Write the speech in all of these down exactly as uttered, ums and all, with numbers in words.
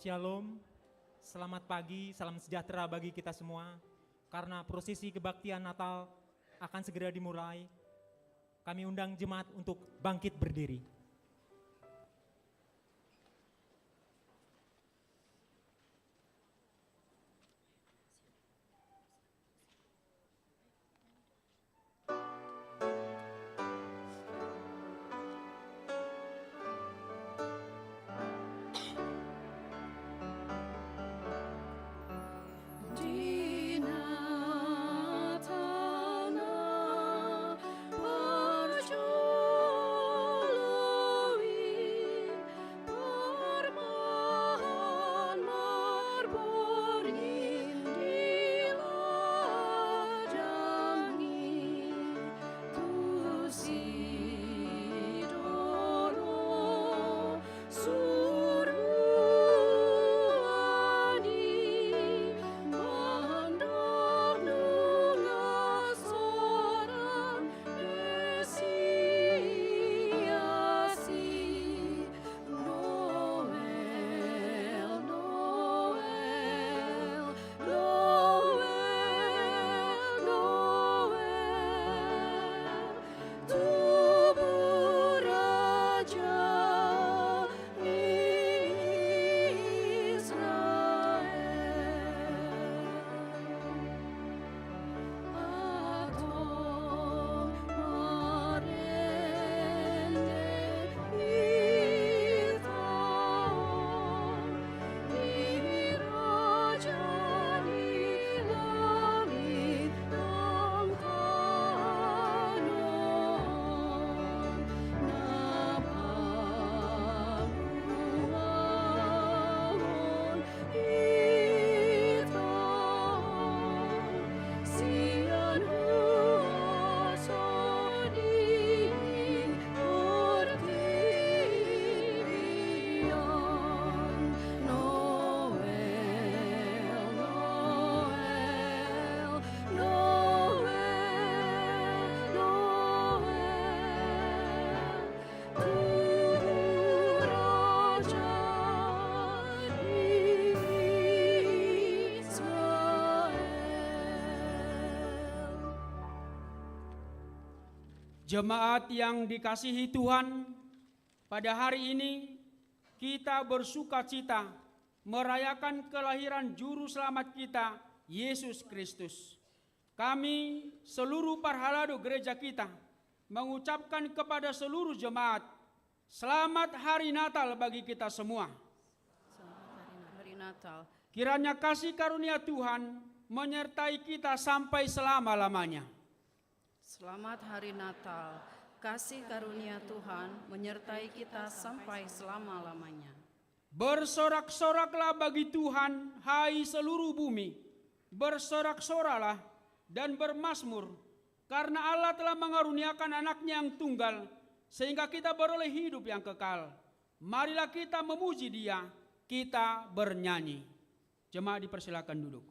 Shalom, selamat pagi, salam sejahtera bagi kita semua. Karena prosesi kebaktian Natal akan segera dimulai, kami undang jemaat untuk bangkit berdiri. Jemaat yang dikasihi Tuhan, pada hari ini kita bersukacita merayakan kelahiran Juru Selamat kita, Yesus Kristus. Kami, seluruh parhalado gereja kita, mengucapkan kepada seluruh jemaat, selamat hari Natal bagi kita semua. Selamat hari Natal. Kiranya kasih karunia Tuhan menyertai kita sampai selama-lamanya. Selamat hari Natal. Kasih karunia Tuhan menyertai kita sampai selama-lamanya. Bersorak-soraklah bagi Tuhan, hai seluruh bumi. Bersorak-soralah dan bermazmur, karena Allah telah mengaruniakan Anaknya yang tunggal, sehingga kita beroleh hidup yang kekal. Marilah kita memuji Dia, kita bernyanyi. Jemaat dipersilakan duduk.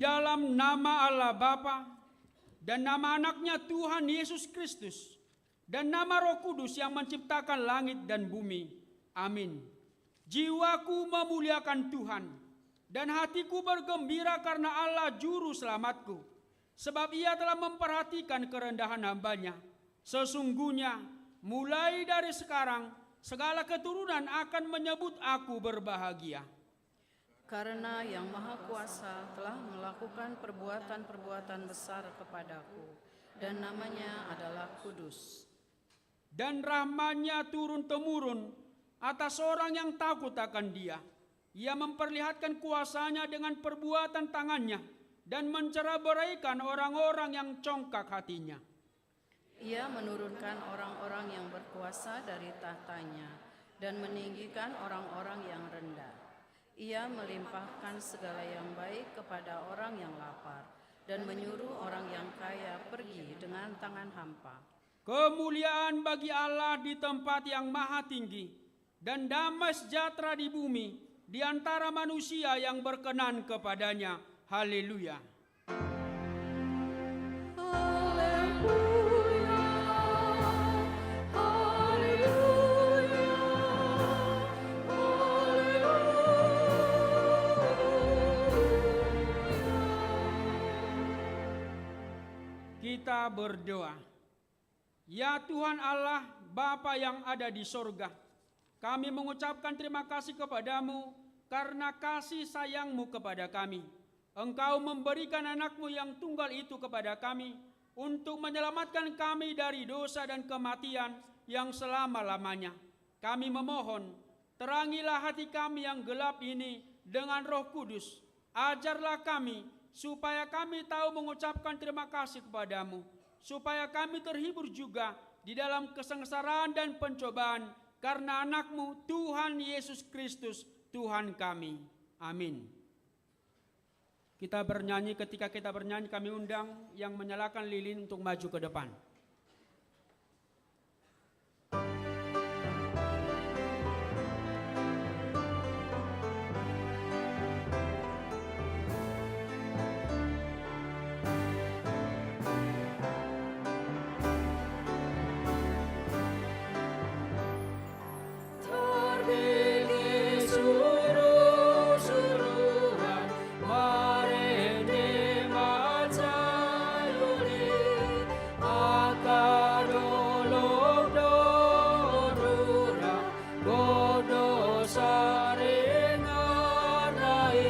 Dalam nama Allah Bapa, dan nama Anaknya Tuhan Yesus Kristus, dan nama Roh Kudus yang menciptakan langit dan bumi. Amin. Jiwaku memuliakan Tuhan, dan hatiku bergembira karena Allah Juru Selamatku, sebab Ia telah memperhatikan kerendahan hamba-Nya. Sesungguhnya, mulai dari sekarang, segala keturunan akan menyebut aku berbahagia. Karena Yang Maha Kuasa telah melakukan perbuatan-perbuatan besar kepadaku, dan nama-Nya adalah kudus. Dan rahmat-Nya turun-temurun atas orang yang takut akan Dia. Ia memperlihatkan kuasa-Nya dengan perbuatan tangan-Nya dan mencerai-beraikan orang-orang yang congkak hatinya. Ia menurunkan orang-orang yang berkuasa dari tahtanya dan meninggikan orang-orang yang rendah. Ia melimpahkan segala yang baik kepada orang yang lapar dan menyuruh orang yang kaya pergi dengan tangan hampa. Kemuliaan bagi Allah di tempat yang maha tinggi, dan damai sejahtera di bumi di antara manusia yang berkenan kepada-Nya. Haleluya. Haleluya. Haleluya. Haleluya. Kita berdoa. Ya Tuhan Allah, Bapa yang ada di sorga, kami mengucapkan terima kasih kepada-Mu karena kasih sayang-Mu kepada kami. Engkau memberikan Anak-Mu yang tunggal itu kepada kami untuk menyelamatkan kami dari dosa dan kematian yang selama-lamanya. Kami memohon, terangilah hati kami yang gelap ini dengan Roh Kudus. Ajarlah kami, supaya kami tahu mengucapkan terima kasih kepada-Mu, supaya kami terhibur juga di dalam kesengsaraan dan pencobaan karena Anak-Mu, Tuhan Yesus Kristus, Tuhan kami. Amin. Kita bernyanyi, ketika kita bernyanyi, kami undang yang menyalakan lilin untuk maju ke depan. Tarbege surusuruan, marende mansai uli, angka dolok do rura, godang saringar nai.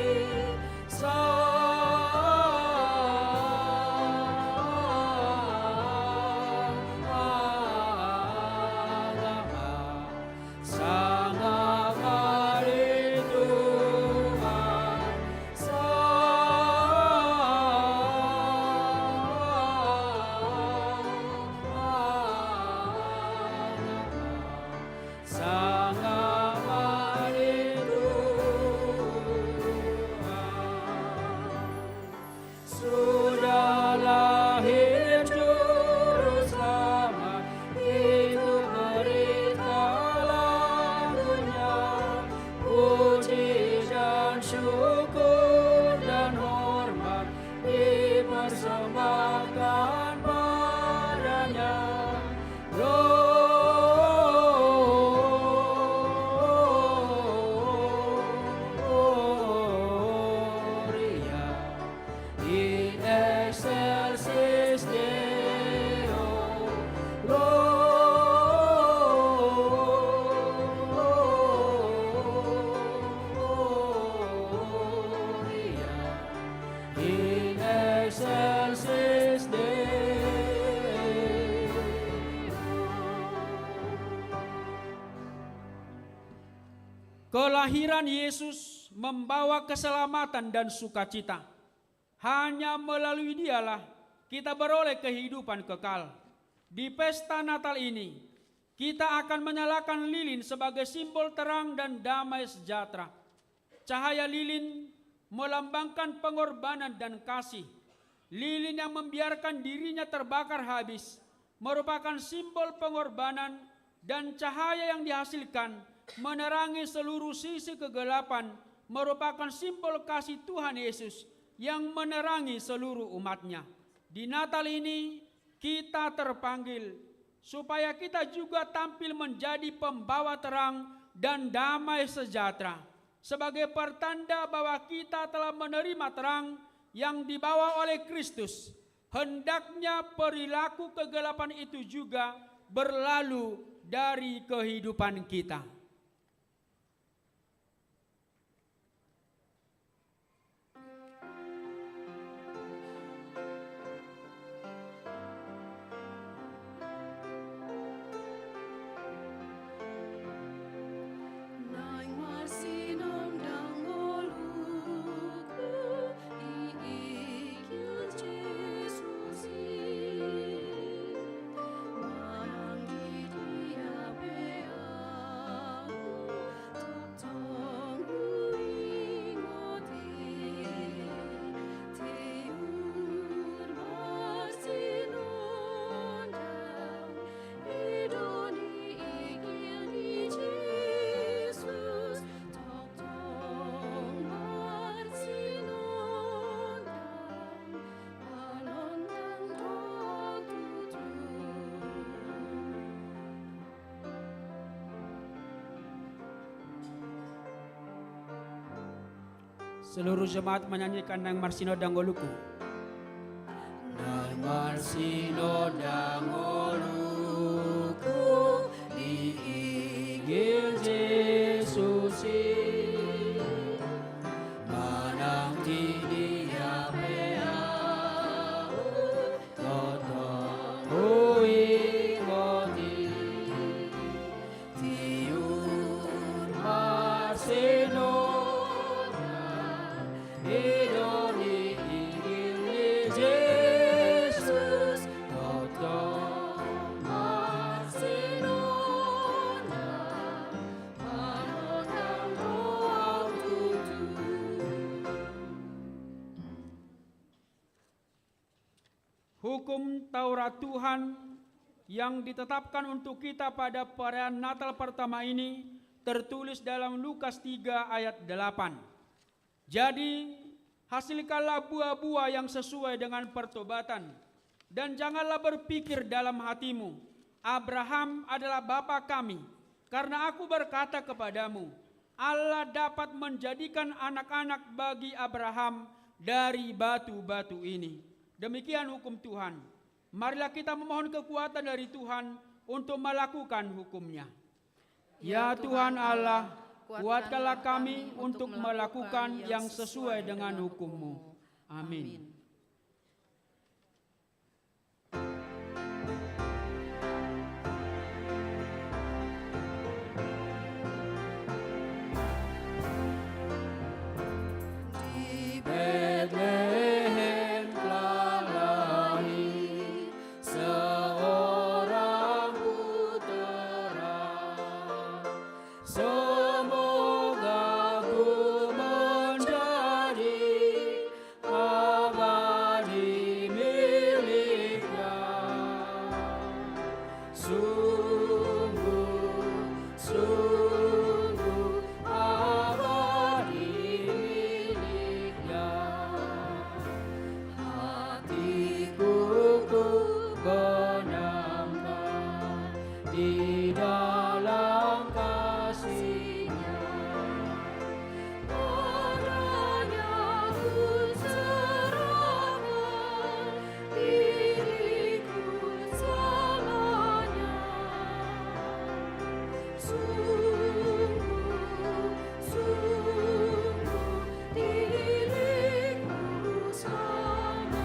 Sanga mari Tuhan. Sudah lahir Juru Selamat, itu berita lagunya. Puji dan syukur dan hormat dipersembahkan pada-Nya. Gloria in excelsis Deo. Gloria in excelsis Deo. Kelahiran Yesus membawa keselamatan dan sukacita. Hanya melalui Dialah kita beroleh kehidupan kekal. Di pesta Natal ini, kita akan menyalakan lilin sebagai simbol terang dan damai sejahtera. Cahaya lilin melambangkan pengorbanan dan kasih. Lilin yang membiarkan dirinya terbakar habis merupakan simbol pengorbanan, dan cahaya yang dihasilkan menerangi seluruh sisi kegelapan merupakan simbol kasih Tuhan Yesus yang menerangi seluruh umat-Nya. Di Natal ini, kita terpanggil supaya kita juga tampil menjadi pembawa terang dan damai sejahtera, sebagai pertanda bahwa kita telah menerima terang yang dibawa oleh Kristus. Hendaknya perilaku kegelapan itu juga berlalu dari kehidupan kita. Naeng marsinondang ngolungku di igil Jesus i. Manang di dia pe ahu, tongtong huingot i. Tiur marsinondang, i do ni igil ni Jesus, tongtong marsinondang, manondang do tutu. Seluruh jemaat menyanyikan Naeng Marsinondang Ngolungku. Naeng marsinondang ngolungku di igil Jesus i. Manang di dia pe ahu, tongtong huingot i. Tiur marsinondang, i do ni igil ni Jesus, tongtong marsinondang, manondang do ahu tutu. Hukum Taurat Tuhan yang ditetapkan untuk kita pada perayaan Natal pertama ini tertulis dalam Lukas tiga ayat delapan. Jadi, hasilkanlah buah-buah yang sesuai dengan pertobatan, dan janganlah berpikir dalam hatimu, "Abraham adalah bapa kami." Karena Aku berkata kepadamu, Allah dapat menjadikan anak-anak bagi Abraham dari batu-batu ini. Demikian hukum Tuhan. Marilah kita memohon kekuatan dari Tuhan untuk melakukan hukum-Nya. Ya Tuhan Allah, kuatkanlah kami untuk melakukan yang sesuai dengan hukum-Mu. Amin. Di Betlehem telah lahir seorang putra. Semoga ku menjadi abadi miliknya. Sungguh, sungguh abadi miliknya. Hatiku ku benamkan di dalam kasih-Nya. Pada-Nya ku serahkan diriku selamanya. Sungguh, sungguh diriku selamanya.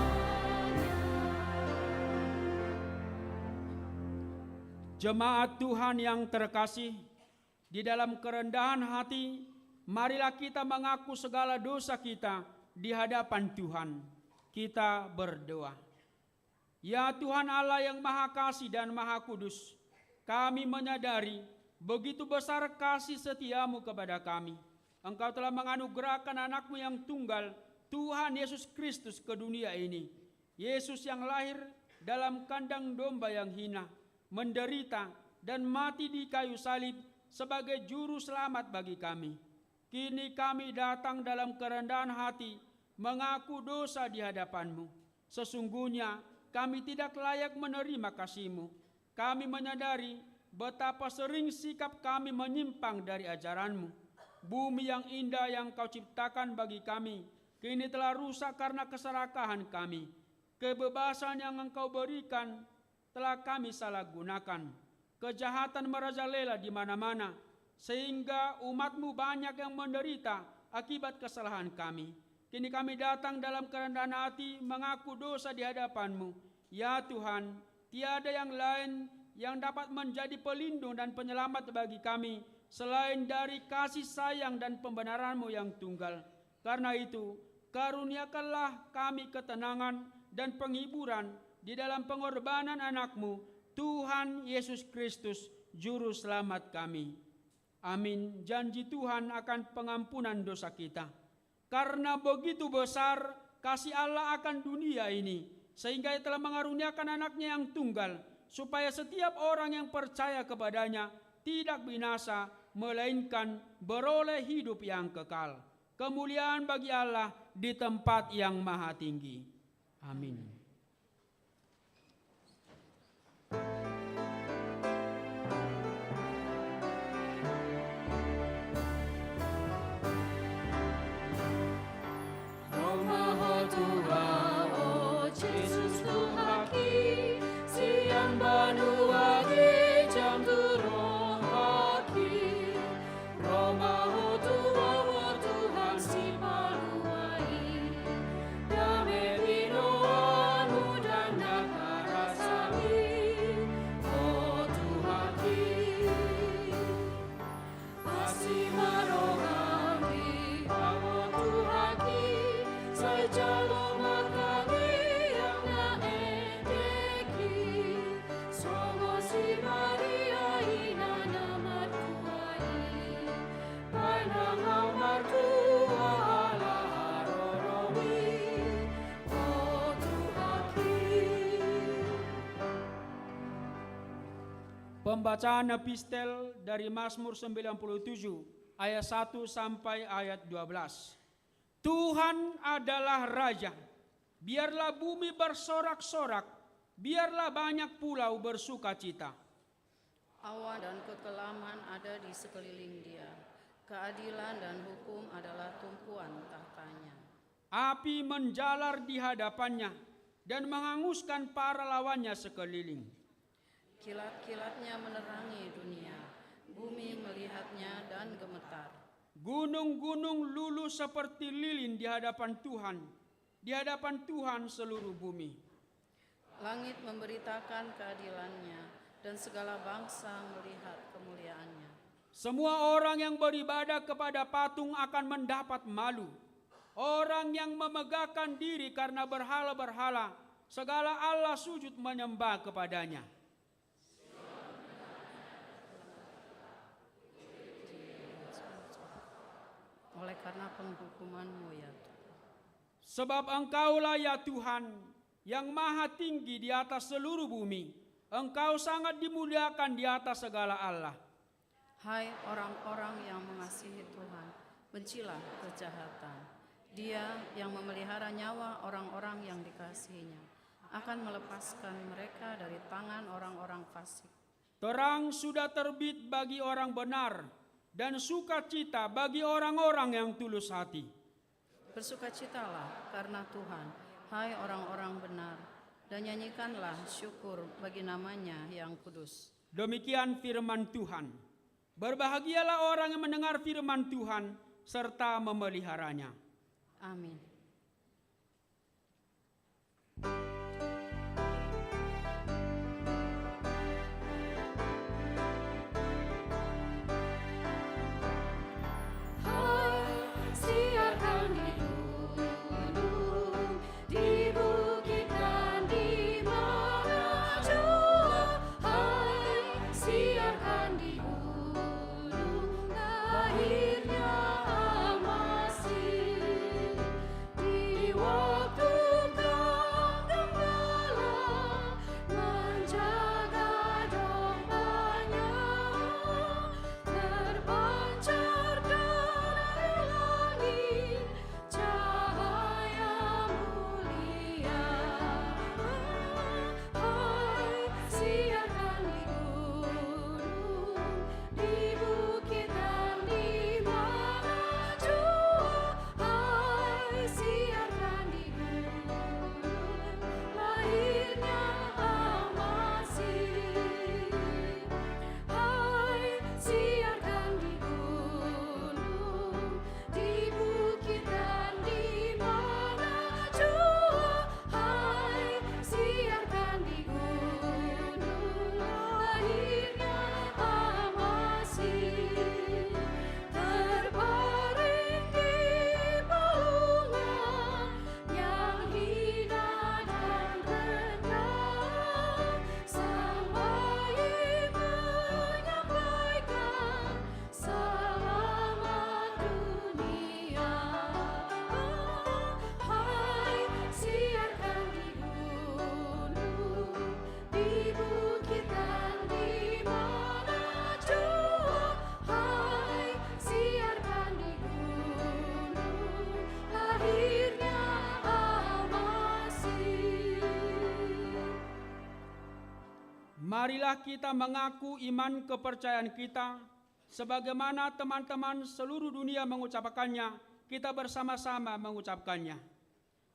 Jemaat Tuhan yang terkasih, di dalam kerendahan hati, marilah kita mengaku segala dosa kita di hadapan Tuhan. Kita berdoa. Ya Tuhan Allah yang Maha Kasih dan Maha Kudus, kami menyadari begitu besar kasih setia-Mu kepada kami. Engkau telah menganugerahkan Anak-Mu yang tunggal, Tuhan Yesus Kristus, ke dunia ini. Yesus yang lahir dalam kandang domba yang hina, menderita, dan mati di kayu salib sebagai juru selamat bagi kami. Kini kami datang dalam kerendahan hati mengaku dosa di hadapan-Mu. Sesungguhnya kami tidak layak menerima kasih-Mu. Kami menyadari betapa sering sikap kami menyimpang dari ajaran-Mu. Bumi yang indah yang Kau ciptakan bagi kami kini telah rusak karena keserakahan kami. Kebebasan yang Engkau berikan telah kami salah gunakan. Kejahatan merajalela di mana-mana, sehingga umat-Mu banyak yang menderita akibat kesalahan kami. Kini kami datang dalam kerendahan hati mengaku dosa di hadapan-Mu. Ya Tuhan, tiada yang lain yang dapat menjadi pelindung dan penyelamat bagi kami selain dari kasih sayang dan pembenaran-Mu yang tunggal. Karena itu, karuniakanlah kami ketenangan dan penghiburan di dalam pengorbanan Anak-Mu, Tuhan Yesus Kristus, Juru Selamat kami. Amin. Janji Tuhan akan pengampunan dosa kita. Karena begitu besar kasih Allah akan dunia ini, sehingga Ia telah mengaruniakan Anak-Nya yang tunggal, supaya setiap orang yang percaya kepada-Nya tidak binasa, melainkan beroleh hidup yang kekal. Kemuliaan bagi Allah di tempat yang maha tinggi. Amin. Ro ma Ho Tuhan, o Jesus Tuhanki, sian banua ginjang tu rohangki. Ro ma Ho Tuhan, o Tuhan Sipalua i, dame binoan-Mu ndang na tarasami, o Tuhanki. Asi ma rohangki, Ho Tuhanki, sai jalo ma tangiang na endek i. Songon si Maria ina na martua i, baen nang ahu martua ala haroroMi, o Tuhanki. Pembacaan epistel dari Mazmur sembilan puluh tujuh ayat satu sampai ayat dua belas. Tuhan adalah Raja. Biarlah bumi bersorak-sorak, biarlah banyak pulau bersukacita. Awan dan kekelaman ada di sekeliling Dia. Keadilan dan hukum adalah tumpuan tahtanya. Api menjalar di hadapannya dan menghanguskan para lawannya sekeliling. Kilat-kilatnya menerangi dunia, bumi melihatnya dan gemetar. Gunung-gunung luluh seperti lilin di hadapan Tuhan, di hadapan Tuhan seluruh bumi. Langit memberitakan keadilannya, dan segala bangsa melihat kemuliaannya. Semua orang yang beribadah kepada patung akan mendapat malu. Orang yang memegahkan diri karena berhala-berhala, segala Allah sujud menyembah kepadanya. Oleh karena penghukuman-Mu, ya Tuhan. Sebab Engkaulah, ya Tuhan, yang maha tinggi di atas seluruh bumi. Engkau sangat dimuliakan di atas segala allah. Hai orang-orang yang mengasihi Tuhan, bencilah kejahatan. Dia yang memelihara nyawa orang-orang yang dikasihi-Nya akan melepaskan mereka dari tangan orang-orang fasik. Terang sudah terbit bagi orang benar, dan sukacita bagi orang-orang yang tulus hati. Bersukacitalah karena Tuhan, hai orang-orang benar, dan nyanyikanlah syukur bagi nama-Nya yang kudus. Demikian firman Tuhan. Berbahagialah orang yang mendengar firman Tuhan serta memeliharanya. Amin. Hai, siarkan di gunung, di bukit dan di mana jua. Hai, siarkan di gunung, lahirnya Al-Masih. Marilah kita mengaku iman kepercayaan kita, sebagaimana teman-teman seluruh dunia mengucapkannya, kita bersama-sama mengucapkannya.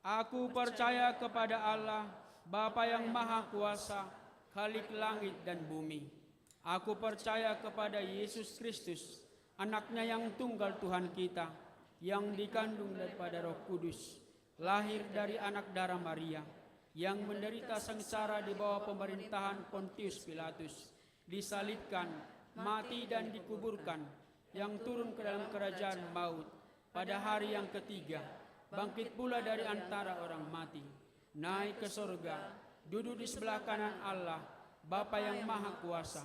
Aku percaya kepada Allah, Bapa yang Maha Kuasa, Khalik langit dan bumi. Aku percaya kepada Yesus Kristus, Anaknya yang tunggal Tuhan kita, yang dikandung daripada Roh Kudus, lahir dari anak darah Maria, yang menderita sengsara di bawah pemerintahan Pontius Pilatus, disalibkan, mati dan dikuburkan, yang turun ke dalam kerajaan maut, pada hari yang ketiga, bangkit pula dari antara orang mati, naik ke sorga, duduk di sebelah kanan Allah, Bapa yang Maha Kuasa.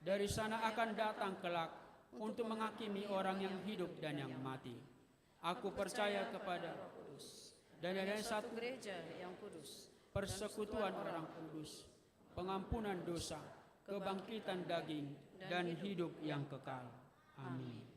Dari sana akan datang kelak untuk menghakimi orang yang hidup dan yang mati. Aku percaya kepada Roh Kudus, dan ada satu gereja yang kudus, persekutuan orang kudus, pengampunan dosa, kebangkitan daging, dan hidup yang kekal. Amin.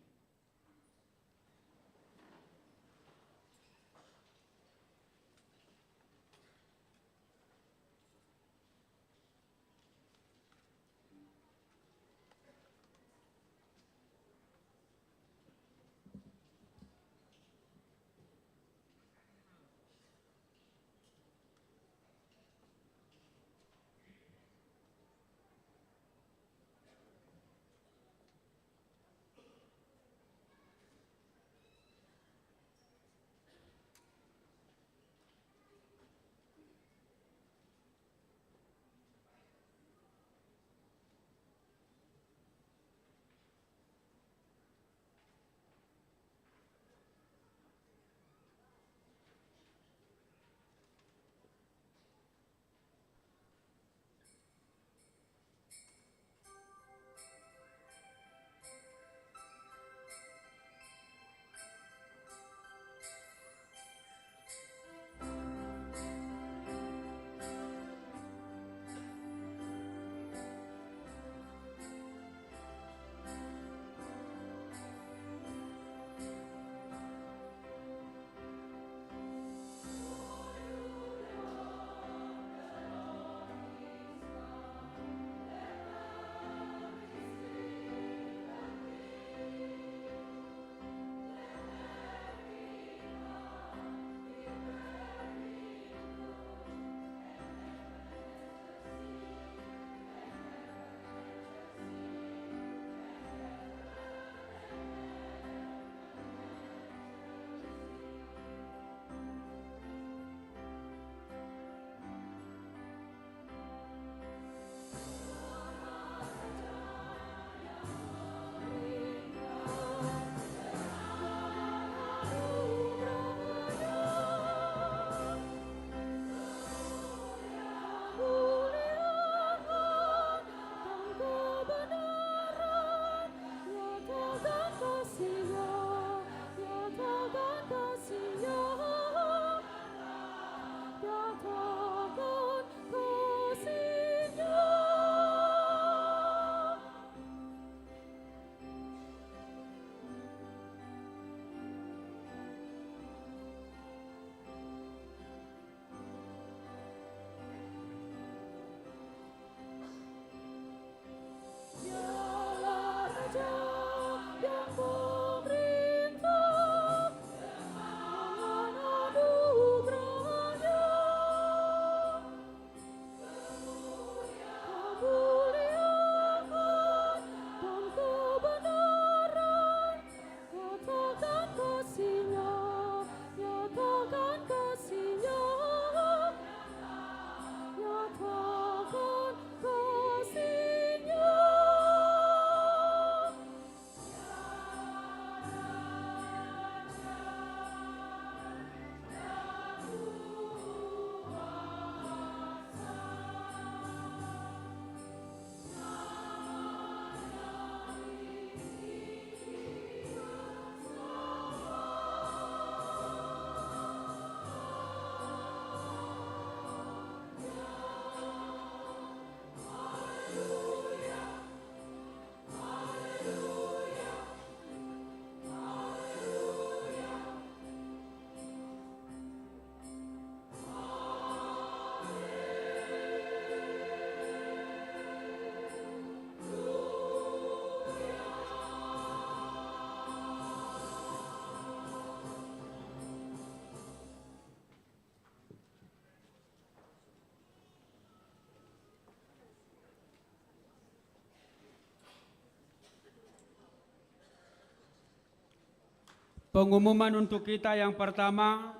Pengumuman untuk kita yang pertama,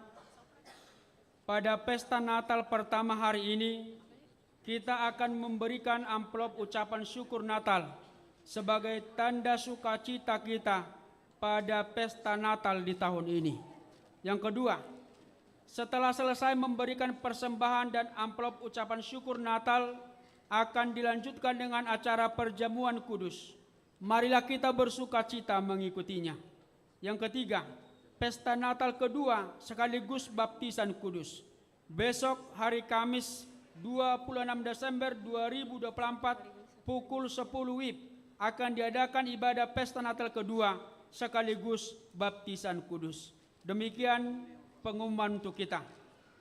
pada pesta Natal pertama hari ini, kita akan memberikan amplop ucapan syukur Natal sebagai tanda sukacita kita pada pesta Natal di tahun ini. Yang kedua, setelah selesai memberikan persembahan dan amplop ucapan syukur Natal, akan dilanjutkan dengan acara perjamuan kudus. Marilah kita bersukacita mengikutinya. Yang ketiga, pesta Natal kedua sekaligus baptisan kudus. Besok, hari Kamis, dua puluh enam Desember dua ribu dua puluh empat, pukul sepuluh wib, akan diadakan ibadah pesta Natal kedua sekaligus baptisan kudus. Demikian pengumuman untuk kita.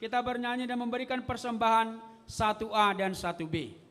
Kita bernyanyi dan memberikan persembahan satu A dan satu B.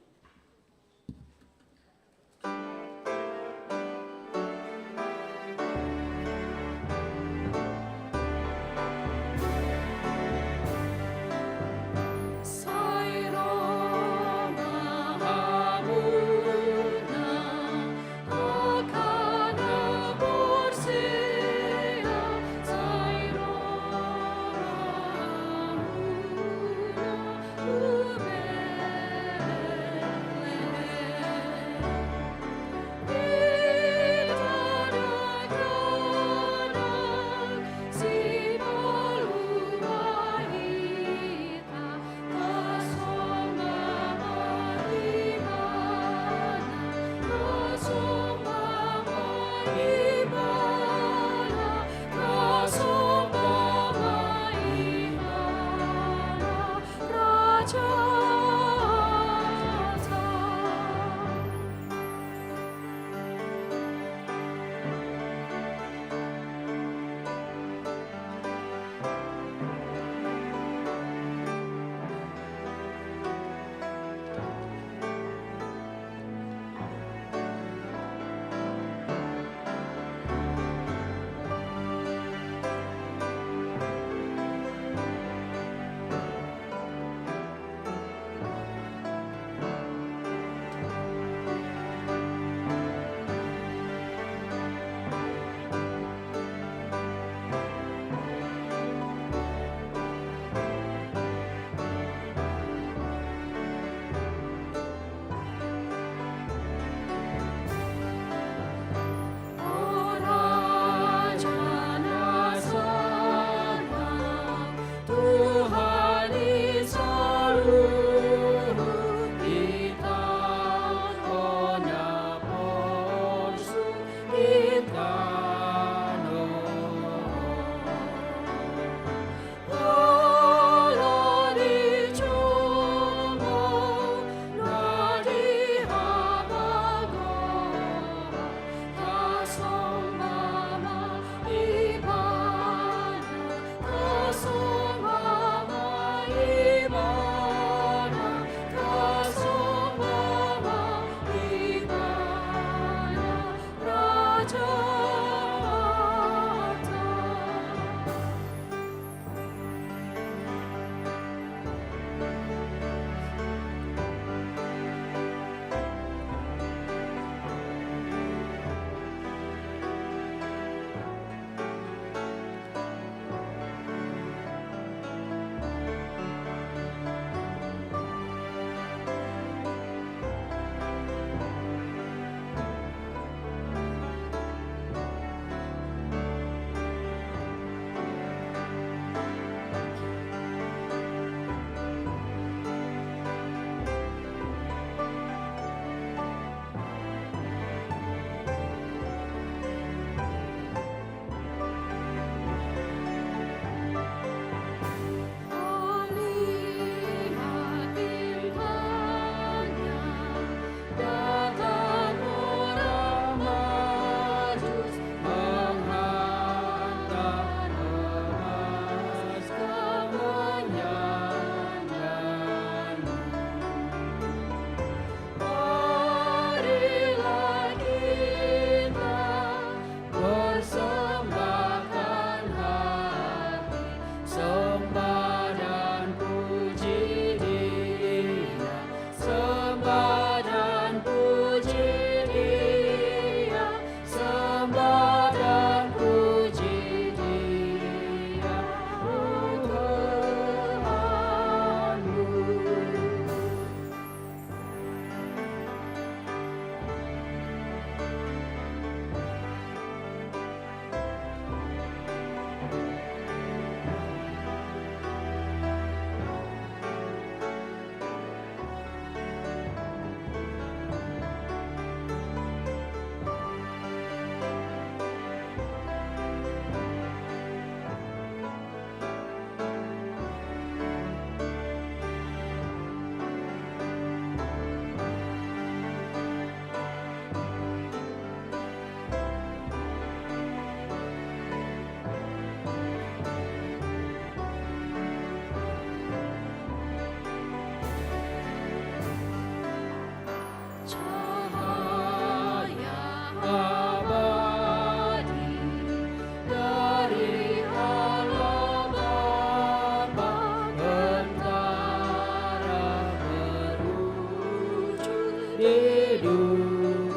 di dunia.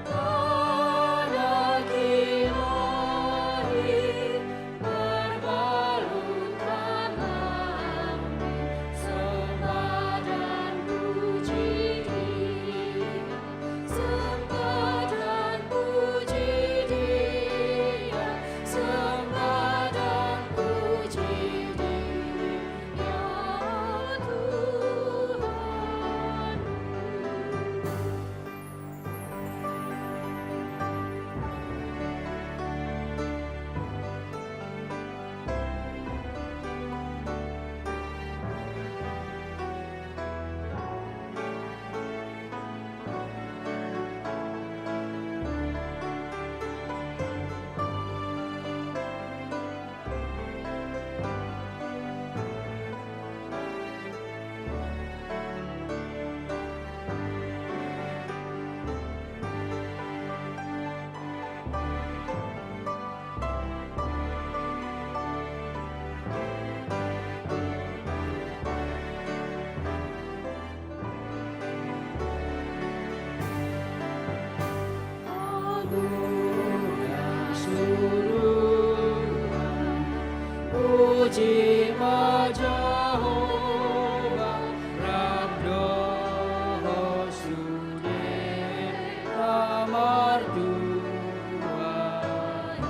Pada Ilahi, perbalutkanlah kami sembah dan puji Dia, sembah dan puji Dia, sembah dan puji Dia, Tuhan. Aluhon suruhan, puji ma Jahowa, rap dohot sude na martua i.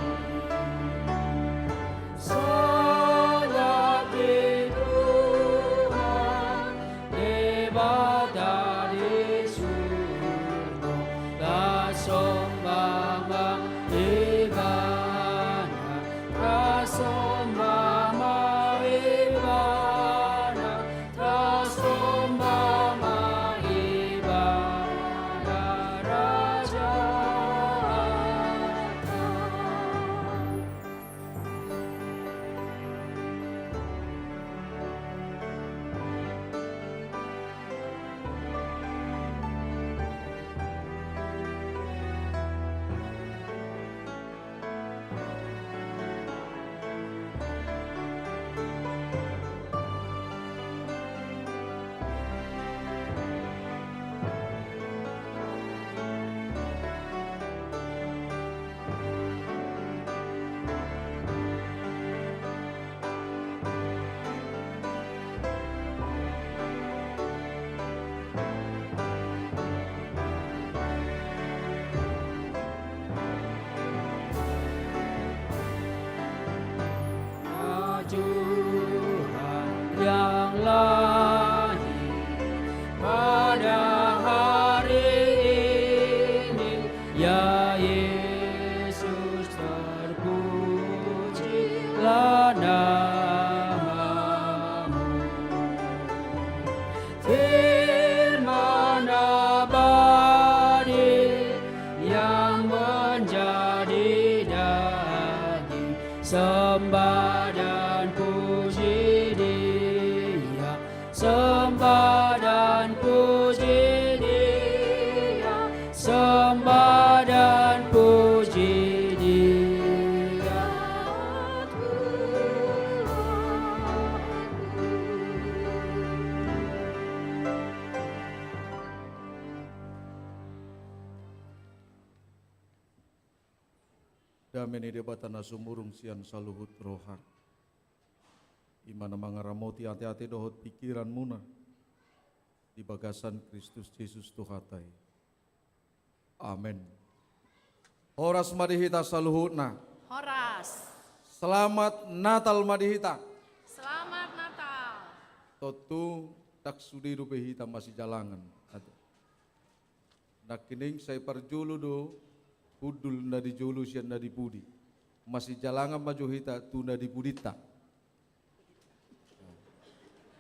Sangap di Tuhan, Debata di surgo, tarsomba ma Ibana, tarsomba ma Ibana, tarsomba ma Ibana, Raja. Tuhan yang lahir pada hari ini, ya Yesus, terpujilah nama-Mu. Firman abadi yang menjadi daging, sembah dan puji Dia, sembah dan puji Dia, sembah dan puji Dia, Tuhanku. Dame ni Debata na sumurung sian saluhut roha, i ma na mangaramoti ateate dohot pingkiranmuna di bagasan Kristus Jesus Tuhanta i. Amen. Horas ma di hita saluhutna. Horas. Selamat Natal ma di hita. Selamat Natal. Tontu ndang sude dope hita masijalangan. Nangkining sai parjolo do hundul na di jolo sian na di pudi. Masijalangan ma jo hita tu na di pudinta.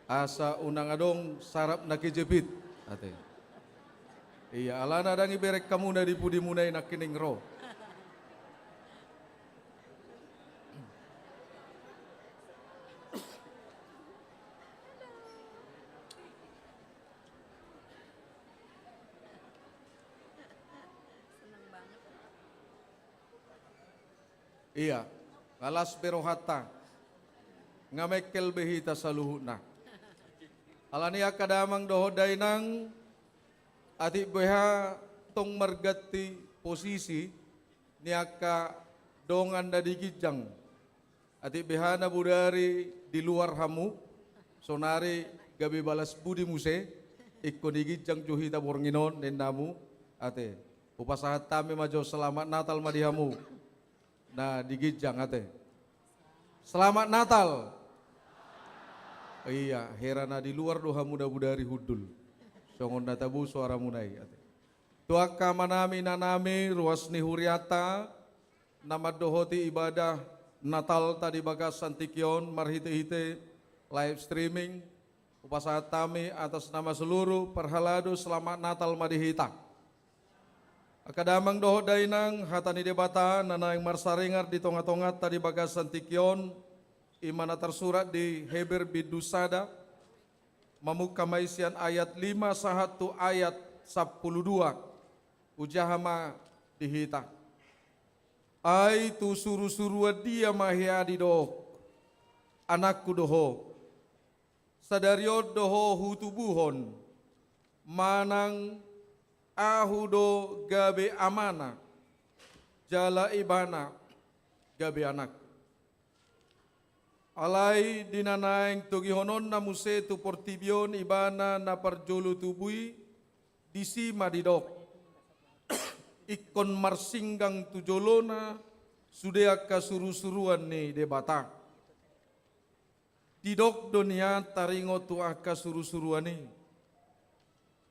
Asa unang adong sarap na kejepit, ate. Ia, alana ndang ibereng hamu na di pudimuna i nangkining ro. Ia, nga las be rohanta. Nga mengkel be hita saluhutna. Alani angka damang dohot dainang, atik beha tong marganti posisi ni angka dongan na di ginjang. Atik beha na bodari di luar hamu, sonari gabe balas budi muse, ingkon di ginjang jo hita borngin on, ninna hamu, ate. Hupasahat hami ma jo selamat Natal ma di hamu. Na di ginjang, ate. Selamat Natal. Ia, hera na di luar do hamu na bodari hundul. Songon na tabo suaramuna i, ate. Tu angka amanami, inanami, ruas ni hurianta, na mandohoti ibadah Natalta di bagasan tingki on marhitehite live streaming, hupasahat hami atas nama seluruh parhalado selamat Natal ma di hita. Angka damang dohot dainang, hata ni Debata na naeng marsaringar di tongatonganta di bagasan tingki on, i ma na tarsurat di Heber bindu sada, mamungka ma i sian ayat lima sahat tu ayat sampulu dua. Hujaha ma di hita. Ai tu surusuruan dia ma hea didok, anakku do ho. Sadari on do ho hutubuhon, manang ahu do gabe amana, jala ibana gabe anakku. Alai di na naeng togihononna muse tu portibi on ibana na parjolo tubu i, disi ma didok, ingkon marsinggang tu jolona sude angka surusuruan ni Debata. Didok do nian taringot tu angka surusuruan i.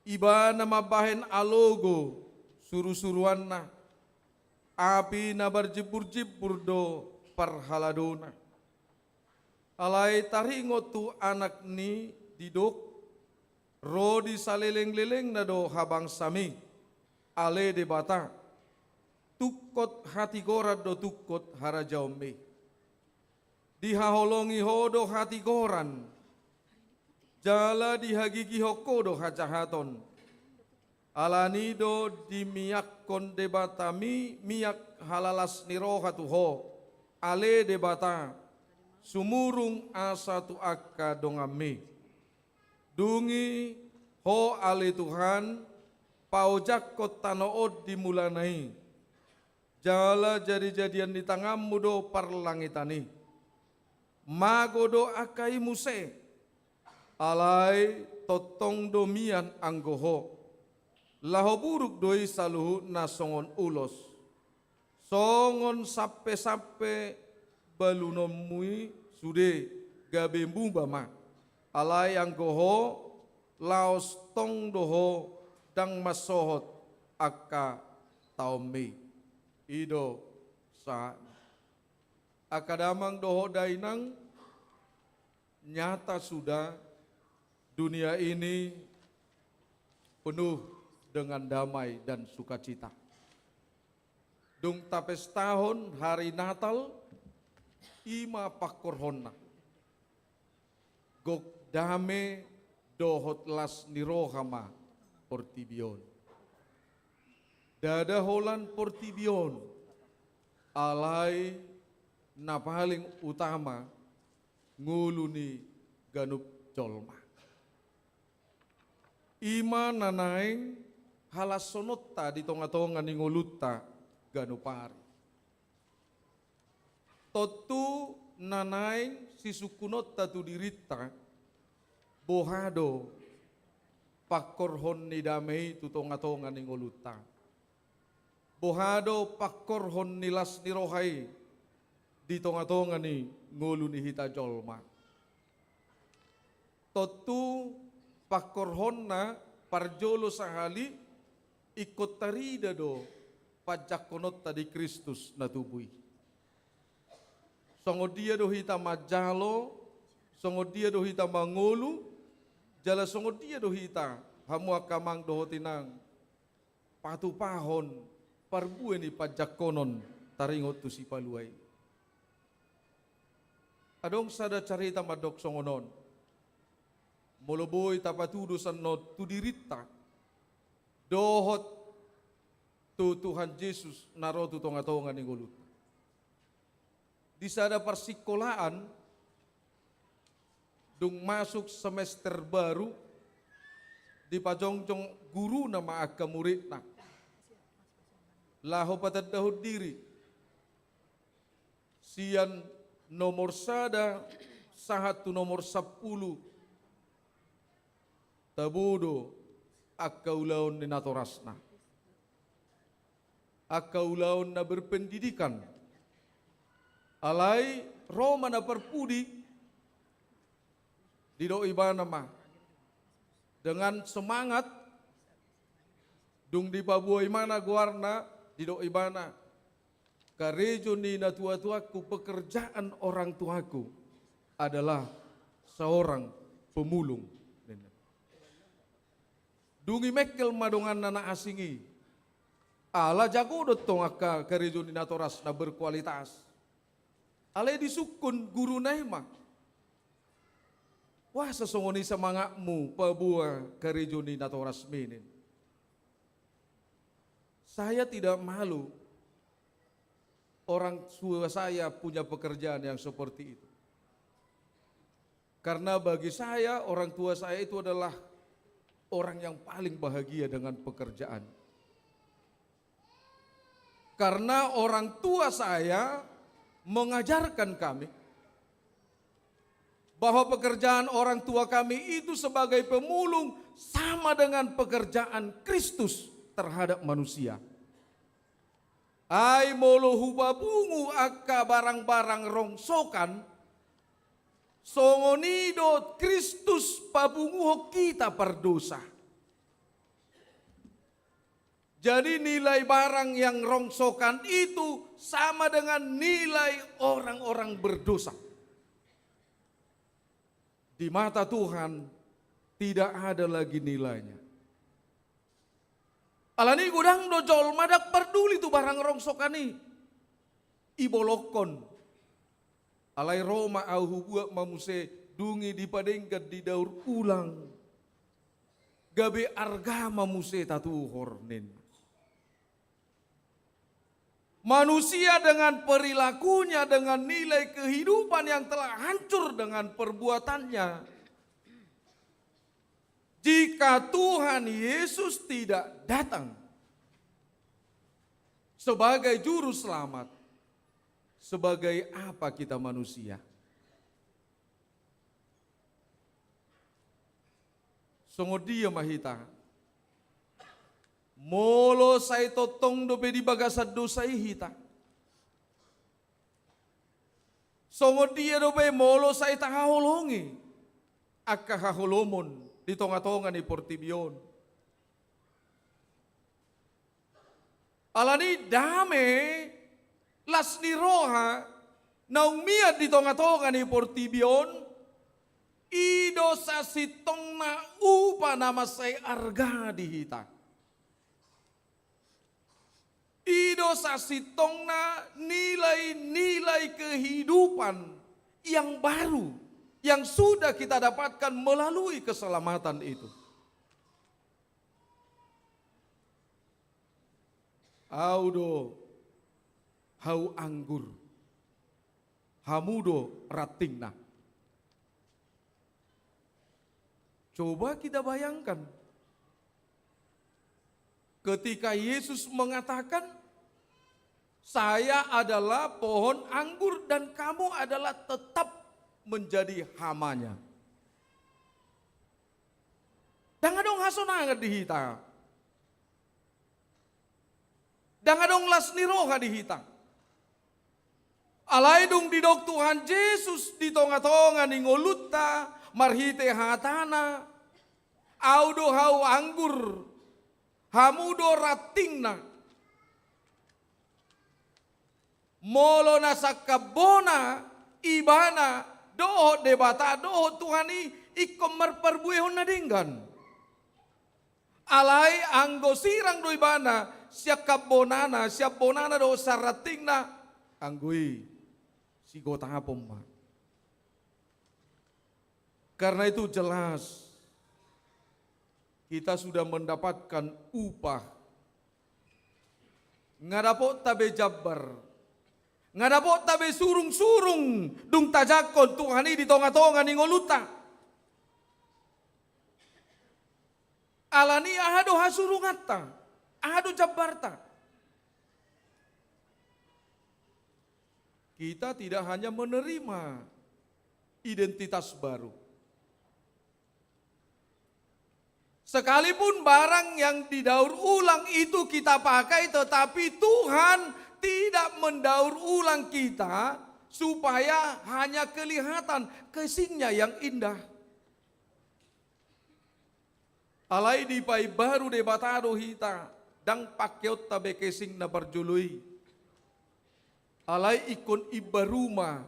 Ibana mambahen alogo surusuruanna, api na marjimburjimbur do parhaladona. Alai taringot tu anak ni didok, ro di salelenglelengna do habangsami, ale Debata, tungkot hatigoran do tungkot harajaonmi. Dihaholongi ho do hatigoran, jala dihagigihon ho do hajahaton. Alani do dimiakkon Debatami miak halalas ni roha tu ho, ale Debata, sumurung asa tu angka donganmi. Dung i ho ale Tuhan, paojakkon tano on di mulana i. Jala jadijadian ni tanganmu do parlangitan i. Mago do angka i muse, alai tongtong do mian anggo ho. Laho buruk do i saluhutna songon ulos. Songon sampesampe balunonmu i sude gabe muba ma. Alai anggo ho, laos tong do ho ndang mansohot angka taonmi. I do sahatna. Angka damang dohot dainang, nyata sudah dunia ini penuh dengan damai dan sukacita. Dung tapestahon hari Natal, i ma pangkorhonna. Gok dame dohot las ni roha ma portibi on. Ndada holan portibi on, alai na paling utama ngolu ni ganup jolma. I ma na naeng halashononta di tongatonga ni ngolunta ganup ari. Tontu na naeng sisungkunonta tu dirinta, boha do pangkorhon ni dame i tu tongatonga ni ngolunta. Boha do pangkorhon ni las ni roha i di tongatonga ni ngolu ni hita jolma. Tontu pangkorhonna parjolo sahali ingkon tarida do panjangkononta di Kristus na tubu i. Songon dia do hita manjalo, songon dia do hita mangolu, jala songon dia do hita, hamu angka amang dohot inang, patupahon parbue ni panjangkonon taringot tu Sipalua i. Adong sada carita mandok songon on. Molo boi tapatudos annon tu dirinta dohot tu Tuhan Jesus na ro tu tongatonga ni ngolunta. Di sada parsikolaan, Dung masuk semester baru, dipajongjong guruna ma angka muridna laho patandahon diri sian nomor sada sahat tu nomor sampulu. Tabo do angka ulaon ni natorasna, angka ulaon na berpendidikan. Alai ro ma na parpudi, didok ibana ma dengan semangat. Dung dipaboa ibana goarna, didok ibana, karejo ni natuatuangku, pekerjaan orang tuaku adalah seorang pemulung. Dung i mengkel ma donganna na asing i. Ala jago do tong angka karejo ni natorasna, berkualitas. Alai disungkun guruna i ma, boasa songon i semangatmu paboa karejo ni natorasmi, ninna. Saya tidak malu orang tua saya punya pekerjaan yang seperti itu. Karena bagi saya, orang tua saya itu adalah orang yang paling bahagia dengan pekerjaan. Karena orang tua saya mengajarkan kami bahwa pekerjaan orang tua kami itu sebagai pemulung sama dengan pekerjaan Kristus terhadap manusia. Ai molo hupapungu angka barang-barang rongsokan, songon i do Kristus papunguhon hita pardosa. Jadi nilai barang yang rongsokan itu sama dengan nilai orang-orang berdosa. Di mata Tuhan tidak ada lagi nilainya. Alani godang do jolma ndang parduli tu barang rongsokan i. Ibolongkon. Alai ro ma au, hubuat ma muse, dung i dipadenggan, didaur ulang. Gabe arga ma muse tatuhor, ninna. Manusia dengan perilakunya, dengan nilai kehidupan yang telah hancur dengan perbuatannya. Jika Tuhan Yesus tidak datang sebagai juru selamat, sebagai apa kita manusia? Songon dia ma hita? Molo sai tongtong dope di bagasan dosa i hita, songon dia dope molo sai tahaholongi angka haholomon di tonga-tonga ni portibi on? Alani dame, las ni roha naung mian di tonga-tonga ni portibi on, i do sasintongna upa na mansai arga di hita. I do sasintongna nilai-nilai kehidupan yang baru yang sudah kita dapatkan melalui keselamatan itu. Au do hau anggur, hamu do rantingna. Coba kita bayangkan, ketika Yesus mengatakan, "Saya adalah pohon anggur dan kamu adalah tetap menjadi hamanya." Ndang adong hasonangan di hita. Ndang adong las ni roha di hita. Alai dung didok Tuhan Jesus di tonga-tonga ni ngolunta marhite hatana, "Au do hau anggur, hamu do rantingna." Molo na sangkap bona, ibana, dohot Debata, dohot Tuhan i, ingkon marparbuehon na denggan. Alai anggo sirang do ibana, siangkap bonana, siap bonana dohot sarantingna, anggo i sigotapon ma. Karena itu jelas kita sudah mendapatkan upah. Nga dapotta be jambar, nga dapotta be surung-surung dung tajangkon Tuhan i di tonga-tonga ni ngolunta. Alani aha do hasurunganta? Aha do jambarta? Kita tidak hanya menerima identitas baru. Sekalipun barang yang didaur ulang itu kita pakai, tetapi Tuhan tidak mendaur ulang kita supaya hanya kelihatan casingnya yang indah. Alai dipaimbaru Debata do hita, ndang pakeonta be casing na parjolo i. Alai ingkon imbaru ma.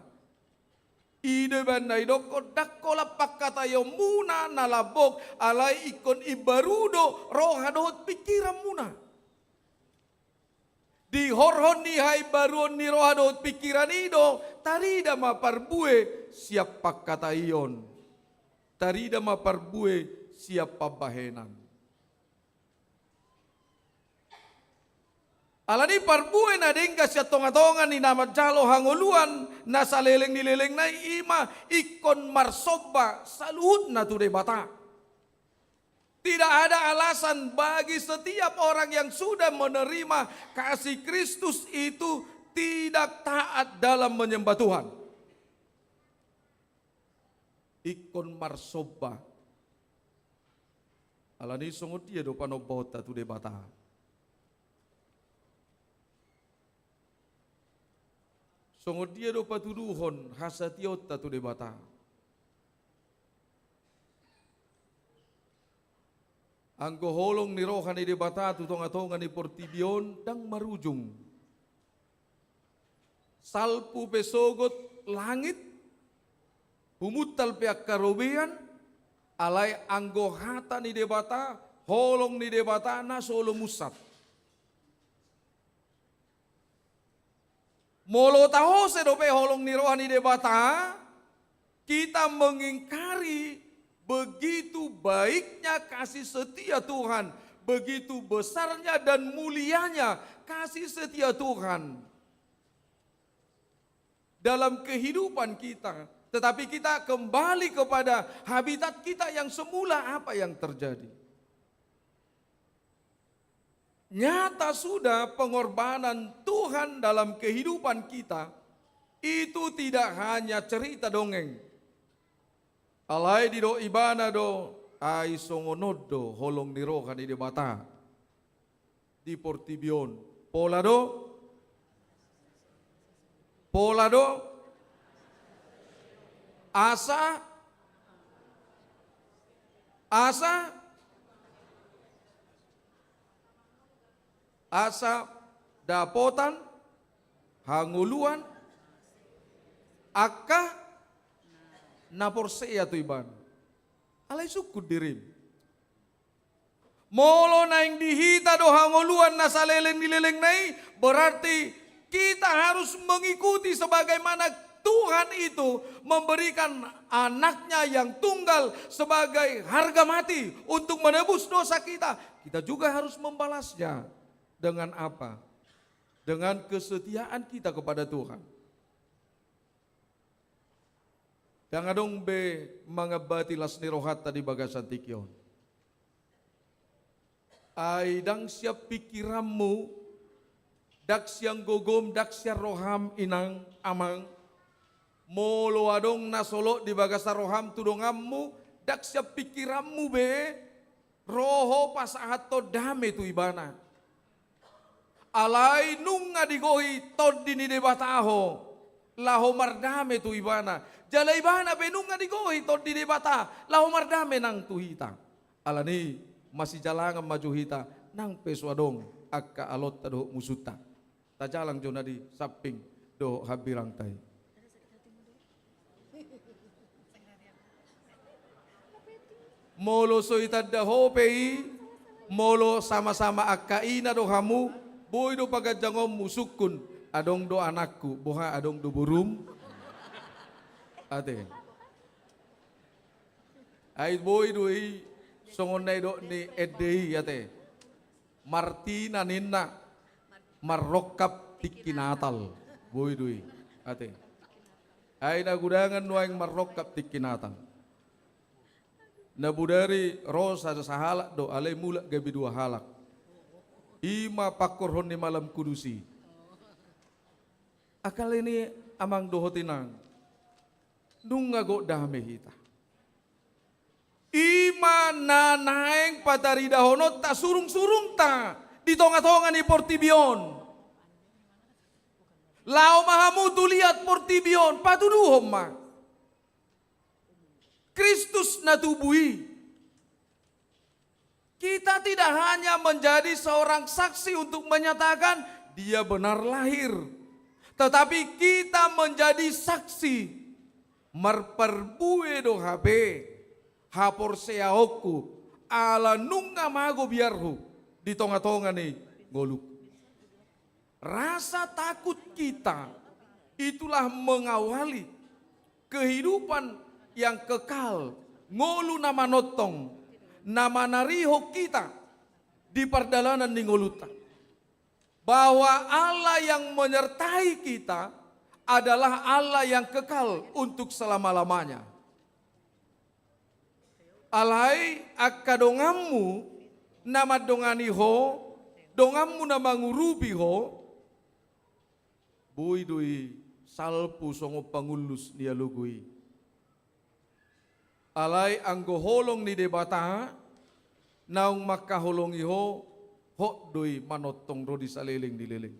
I do baen na idokkon, ndang holan pangkataionmuna na lambok, alai ingkon imbaru do roha dohot pingkiranmuna. Dihorhon ni haimbaruon ni roha dohot pingkiran i do, tarida ma parbue sian pangkataion. Tarida ma parbue sian pambahenan. Alani parbue na denggan sian tongatonga ni na manjalo hangoluan na saleleng ni lelengna i, i ma ingkon marsomba saluhutna tu Debata. Tidak ada alasan bagi setiap orang yang sudah menerima kasih Kristus itu tidak taat dalam menyembah Tuhan. Ingkon marsomba. Alani songon dia do panombaonta tu Debata? Songon dia do patuduhon hasatiaonta tu Debata? Anggo holong ni roha ni Debata tu tongatonga ni portibi on ndang marujung. Salpu pe sogot langit, humuntal pe angka robean, alai anggo hata ni Debata, holong ni Debata na so olo munsat. Molo tahose dope holong ni roha ni Debata, kita mengingkari begitu baiknya kasih setia Tuhan, begitu besarnya dan mulianya kasih setia Tuhan dalam kehidupan kita. Tetapi kita kembali kepada habitat kita yang semula, apa yang terjadi? Nyata sudah pengorbanan Tuhan dalam kehidupan kita itu tidak hanya cerita dongeng. Alai didok ibana do, ai songon on do holong ni roha ni Debata di portibi on. Pola do? Pola do? Asa? Asa? Asa dapotan hangoluan angka na porsea tu ibana. Alai sungkun dirim. Molo naeng di hita do hangoluan na saleleng ni lelengna i, berarti kita harus mengikuti sebagaimana Tuhan itu memberikan anaknya yang tunggal sebagai harga mati untuk menebus dosa kita. Kita juga harus membalasnya. Dengan apa? Dengan kesetiaan kita kepada Tuhan. Ndang adong be mangambati las ni rohanta di bagasan tingki on. Ai ndang sian pingkiranmu, ndang sian gogom, ndang sian roham inang amang. Molo adong na solot di bagasan roham tu donganmu, ndang sian pingkiranmu be, ro ho pasahathon dame tu ibana. Alai nunga digohi Tondi ni Debata ho laho mardame tu ibana. Jala ibana pe nunga digohi Tondi Debata laho mardame nang tu hita. Alani masijalangan ma jo hita nang pe so adong angka alonta dohot musunta. Tajalang jo na di samping dohot hambirangta i. Molo so itanda ho pe i, molo sama-sama angka ina do hamu, boi do paganjangonmu sungkun, adong do anakku, boha adong do borum? Ate. Ai boi do i songon na nidok ni ende i ate. Martina ninna marrongkap tingki Natal. Boi do i ate. Ai na gudangan nuaeng marrongkap tingki Natal. Na bodari ro sa-, sahalak do, alai mulak gabe dua halak. I ma pangkorhon ni malam kudus i. Angka ale ni amang dohot inang, nunga gok dame hita. I ma na naeng pataridahononta surung-surungta di tonga-tonga ni portibi on. Laho ma hamu tu liat portibi on, patuduhon ma Kristus na tubu i. Kita tidak hanya menjadi seorang saksi untuk menyatakan dia benar lahir, tetapi kita menjadi saksi, marparbue do hape haporseaonku, ala nunga mago biarhu di tonga-tonga ni ngolungku. Rasa takut kita itulah mengawali kehidupan yang kekal, ngolu na manongtong, na manarihon hita di pardalanan ni ngolunta. Bahwa Allah yang menyertai kita adalah Allah yang kekal untuk selama-lamanya. Alai angka donganmu na mandongani ho, donganmu na mangurupi ho, boi do i salpu songon pangullus ni alogo i. Alai anggo holong ni Debata naung mangkaholongi ho, hot do i manongtong ro di saleleng ni leleng.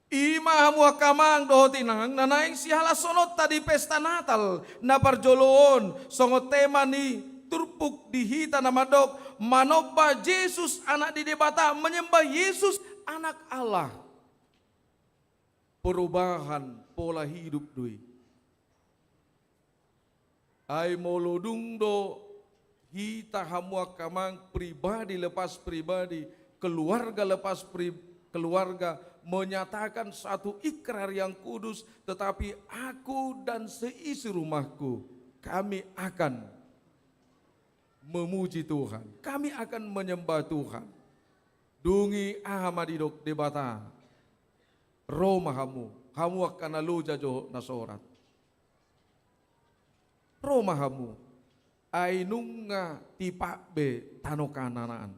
I ma hamu angka amang dohot inang na naeng sihalashononta di pesta Natal na parjolo on, songon tema ni turpuk di hita na mandok, manomba Jesus, Anak ni Debata, menyembah Yesus, Anak Allah. Perubahan pola hidup do i. Ai molo dung do hita hamu angka amang, pribadi lepas pribadi, keluarga lepas pri-, keluarga, menyatakan satu ikrar yang kudus, tetapi aku dan seisi rumahku, kami akan memuji Tuhan, kami akan menyembah Tuhan. Dung i aha ma didok Debata? Ro ma hamu, hamu angka na loja jo na sorat. Ro ma hamu, ai nunga tipak be tano Kanaan.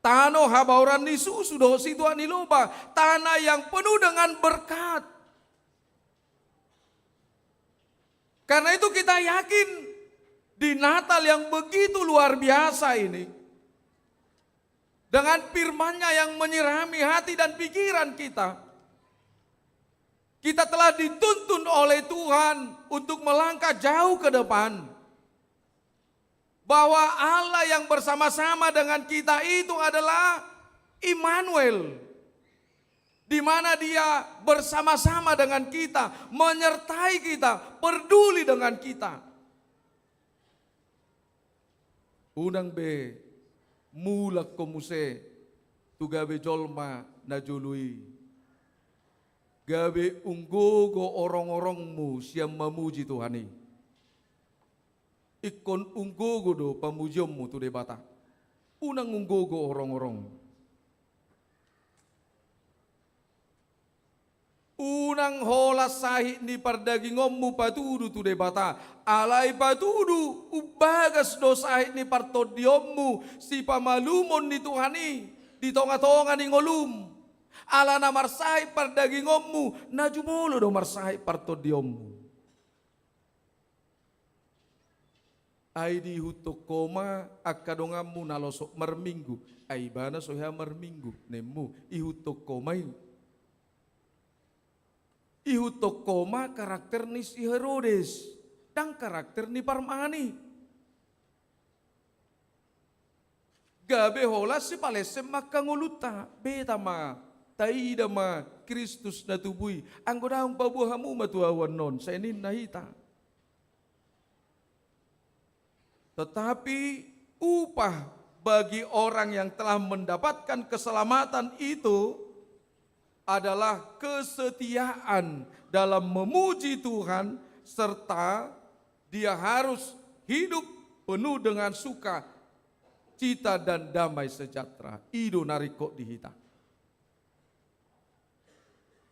Tano habaoran ni susu dohot situak ni loba, tanah yang penuh dengan berkat. Karena itu kita yakin di Natal yang begitu luar biasa ini, dengan firman-Nya yang menyirami hati dan pikiran kita, kita telah dituntun oleh Tuhan untuk melangkah jauh ke depan. Bahwa Allah yang bersama-sama dengan kita itu adalah Immanuel, di mana Dia bersama-sama dengan kita, menyertai kita, peduli dengan kita. Unang be mulak ho muse tu gabe jolma na jolo i, gabe unggogo orong-orongmu sian mamuji Tuhan i. Ingkon unggogo do pamujionmu tu Debata. Unang unggogo orong-orong. Unang holan sahit ni pardagingonmu patudu tu Debata. Alai patudu, umbagas do sahit ni partondionmu sipamalumon ni Tuhan i di tonga-tonga ni ngolum. Ala na marsahit pardagingonmu, na jumolo do marsahit partondionmu. Ai diihuthon ho ma angka donganmu na losok marminggu, ai ibana so hea marminggu, ninmu, ihuthon ho ma i. Ihuthon ho ma karakter ni si Herodes, ndang karakter ni parmahan i. Gabe holan sipalessem ma angka ngolunta, beta ma, taida ma Kristus na tubu i, anggo daong paboa hamu ma tu ahu annon, sai ninna hita. Tetapi upah bagi orang yang telah mendapatkan keselamatan itu adalah kesetiaan dalam memuji Tuhan, serta dia harus hidup penuh dengan suka cita dan damai sejahtera. I do na ringkot di hita.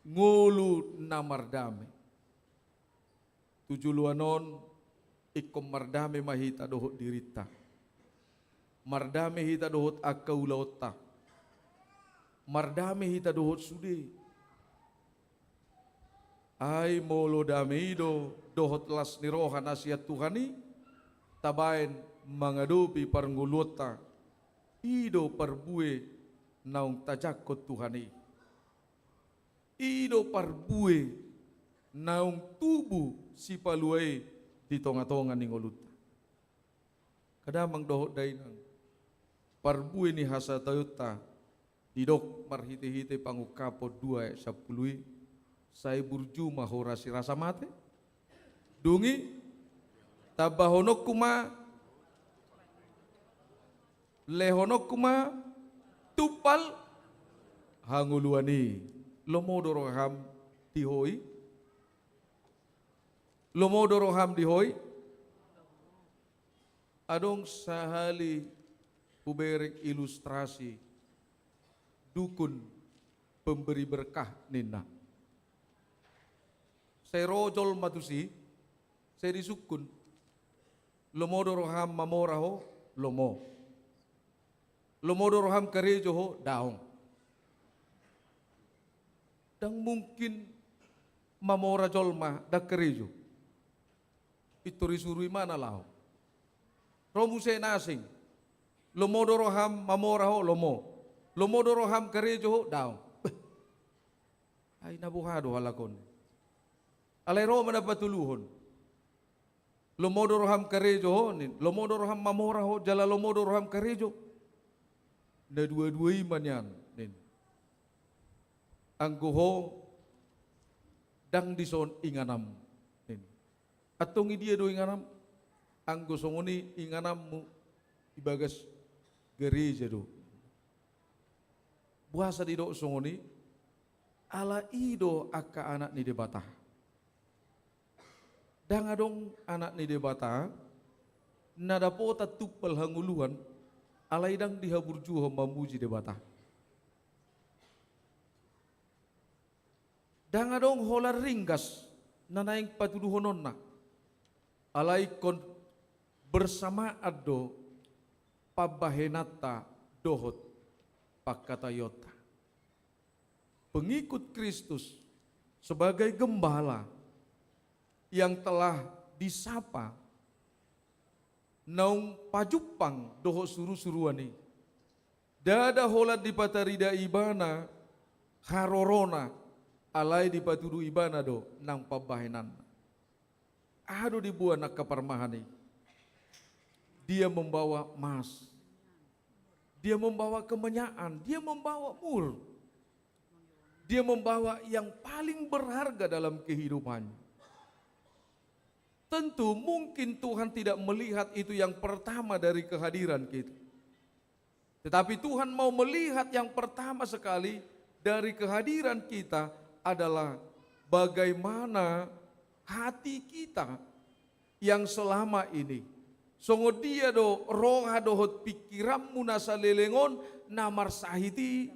Ngolu na mardame. Tu joloan on, Ingkon mardame ma hita dohot dirinta. Mardame hita dohot angka ulaonta. Mardame hita dohot sude. Ai molo dame i do dohot las ni roha na sian Tuhan i, tabaen mangadopi parngoluonta, i do parbue naung tajangkon Tuhan i. I do parbue naung tubu Sipalua i di tonga-tonga ni ngolunta. Angka damang dohot dainang, parbue ni hasataionta didok marhite-hite Pangungkapon dua ayat sampulu i, sai burju ma hora sirasa mate. Dung i, tambahononku ma, lehononku ma tumpal hangoluan i. Lomo do roham di ho i? Lomo do roham di ho i? Adong sahali hubereng ilustrasi dukun pemberi berkah ninna. Sai ro jolma tusi, sai disungkun. Lomo do roham mamora ho? Lomo. Lomo do roham karejo ho? Daong. Ndang mungkin mamora jolma ndang karejo. Pintor isuru imana laho. Ro muse na asing. Lomo do roham mamora ho? Lomo. Lomo do roham karejo ho? Daong. Beh. Ai na boha do halak on? Alai ro ma na patoluhon. Lomo do roham karejo ho, ninna. Lomo do roham mamora ho, jala lomo do roham karejo. Na dua-dua i ma nian, ninna. Anggo ho ndang dison inganam, ninna. Antong i dia do inganam? Anggo songon i inganammu, di bagas gareja do. Boasa didok songon i? Ala i do angka anak ni Debata. Ndang adong anak ni Debata na dapotan tumpal hangoluan, alai ndang dihaburjuhon mamuji Debata. Ndang adong holan ringgas na naeng patuduhononna, alai ingkon bersamaan do pambahenanta dohot pangkataionta. Pengikut Kristus sebagai gembala yang telah disapa naung pajumpang dohot suru-suruan i. Ndada holan dipatarida ibana harorona, alai dipatudu ibana do nang pambahenanna. Aha do diboan angka parmahan i? Dia membawa emas. Dia membawa kemenyan. Dia membawa mur. Dia membawa yang paling berharga dalam kehidupannya. Tentu mungkin Tuhan tidak melihat itu yang pertama dari kehadiran kita. Tetapi Tuhan mau melihat yang pertama sekali dari kehadiran kita adalah bagaimana hati kita yang selama ini. Songon dia do roha dohot pingkiranmu na saleleng on na marsahit i,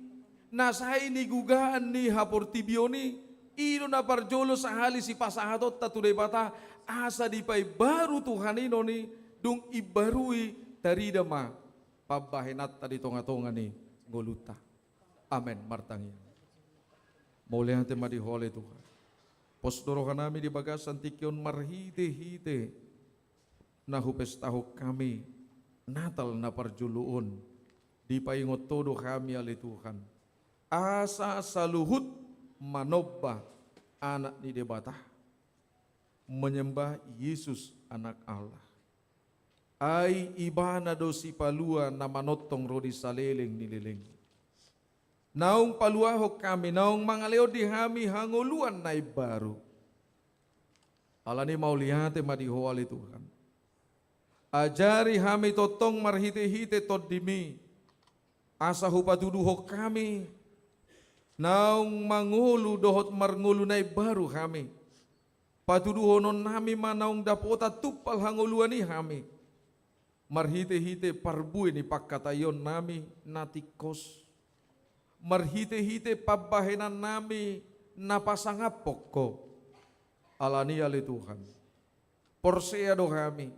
na sai nigugaan ni haportibion i, i do na parjolo sahali sipasahatonta tu Debata, asa dipaimbaru Tuhan i non i, dung imbarui tarida ma pambahenanta di tonga-tonga ni ngolunta. Amen. Martangiang. Mauliate ma di Ho ale Tuhan. Pos do rohanami di bagasan tingki on marhite-hite na hupestahon hami Natal na parjolo on, dipaingot Ho do hami ale Tuhan, asa saluhut manomba Anak ni Debata, menyembah Yesus Anak Allah. Ai Ibana do Sipalua na manongtong ro di saleleng ni leleng. Naung paluahon hami, naung mangalehon di hami hangoluan na imbaru. Alani mauliate ma di Ho ale Tuhan. Ajari hami tongtong marhite-hite Tondim i, asa hupatuduhon hami naung mangolu dohot marngolu na imbaru hami. Patuduhononnami ma naung dapotan tumpal hangoluan i hami, marhite-hite parbue ni pangkataionnami na tingkos, marhite-hite pambahenannami na pasangaphon Ho. Alani ale Tuhan, Porsea do hami.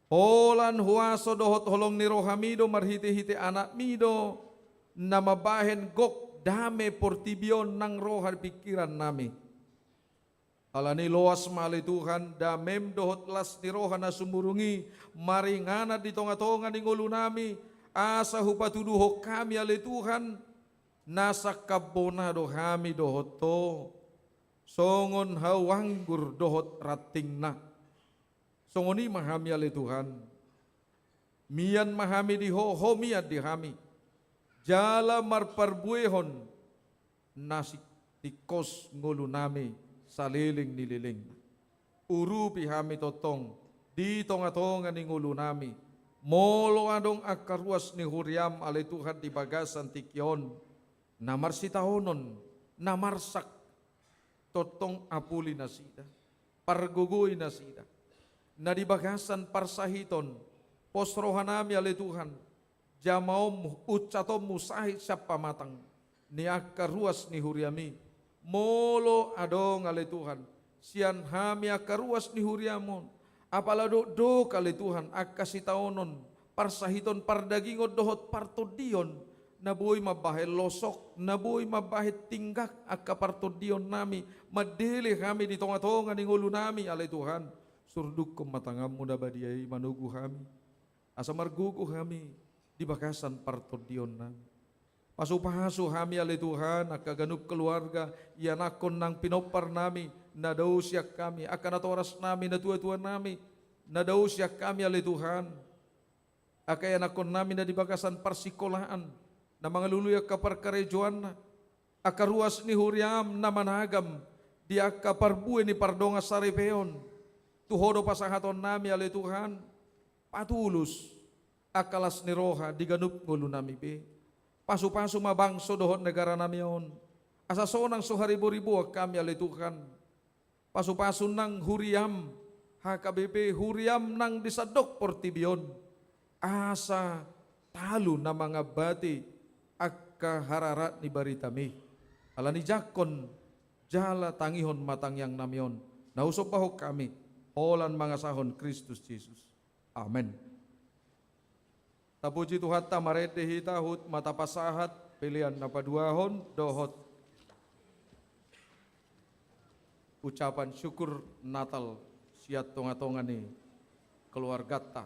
Holan huaso dohot holong ni rohami do marhite-hite Anakmi do, na mambahen gok dame portibi on nang roha pingkirannami. Alani loas ma ale Tuhan, damem dohot las ni roha na sumurung i, maringanan di tonga-tonga ni ngolunami, asa hupatuduhon hami ale Tuhan, na sangkap bona do hami dohot Ho, songon hau anggur dohot rantingna. Songon i ma hami ale Tuhan. Mian ma hami di Ho, Ho mian di hami. Jala marparbuehon na singkos ngolunami saleleng ni lelengna. Urupi hami tongtong di tonga-tonga ni ngolunami. Molo adong angka ruas ni huriam ale Tuhan di bagasan tingki on, na marsitaonon, na marsak, tongtong apuli nasida, pargogoi nasida. Na di bagasan parsahiton, pos rohanami ale Tuhan, jamaonmu, unsatonmu sahit sian pamatang ni angka ruas ni huriami. Molo adong ale Tuhan, sian hami angka ruas ni huriam on, apala dokdok ale Tuhan, angka sitaonon, parsahiton, pardagingon dohot partondion, na boi mambahen losok, na boi mambahen tinggak angka partondionnami, mandele hami di tonga-tonga ni ngolunami ale Tuhan. Surdukkon ma tanganmu na badia i manogu hami, asa margogo hami di bagasan partondionnami. Pasu-pasu hami ale Tuhan, angka ganup keluarga, ianakhon nang pinomparnami, na dao sian hami, angka natorasnami, natua-tuanami, na dao sian hami ale Tuhan. Angka ianakhonnami na di bagasan parsikolaan, na mangalului angka parkarejoanna, angka ruas ni huriam na managam di angka parbue ni pardongan saripeon, tu Ho do pasahatonnami ale Tuhan, patulus angka las ni roha di ganup ngolunami be. Pasu-pasu ma bangso dohot negaranami on, asa sonang so haribo-riboan hami ale Tuhan. Pasu-pasu nang huriam, H K B P huriam nang di sandok portibi on, asa talu na mangambati angka hararat ni baritami. Alani jangkon jala tangihon ma tangiangnami on, na husombahon hami, holan mangasahon Kristus Jesus. Amen. Tapuji Tuhanta, marende hita, huhut ma tapasahat pelean na paduahon dohot ucapan syukur Natal sian tonga-tonga ni keluarganta.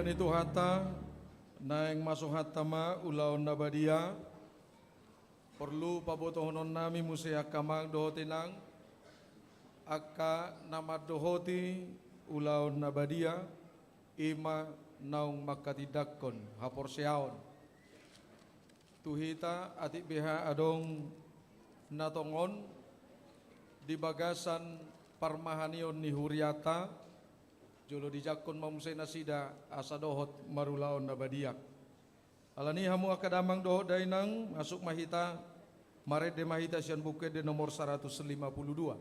Ni Tuhanta, naeng masuk hata ma ulaon na badia. Porlu pabotohonon nami muse angka amang dohot inang, angka na mandohoti ulaon na badia, i ma naung mangkatindangkon haporseaon. Tu hita atik beha adong na tongon di bagasan parmahanion ni huriata, jolo dijangkon ma muse nasida asa dohot marulaon na badia. Alani i hamu angka damang dohot dainang, masuk ma hita, marende ma hita sian Buku Ende nomor saratus lima pulu dua.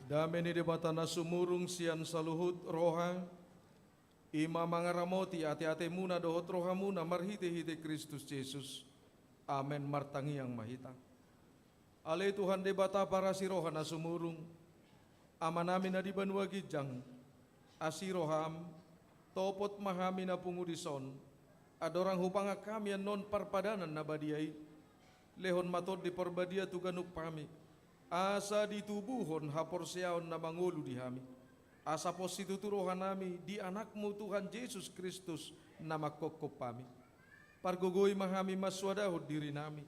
Dame ni Debata na sumurung sian saluhut roha, i ma mangaramoti ateatemuna dohot rohamuna marhitehite Kristus Jesus. Amen. Martangiang ma hita. Ale Tuhan Debata parasi roha na sumurung, Amanami na di banua ginjang, asi roham, topot ma hami na pungu dison, andorang hupangan hami annon parpadanan na badia i. Lehon ma Tondi Parbadia tu ganup hami, asa ditubuhon haporseaon na mangolu di hami, asa pos situtu rohanami di Anakmu Tuhan Jesus Kristus na manghophop hami. Pargogoi ma hami mansoadahon dirinami,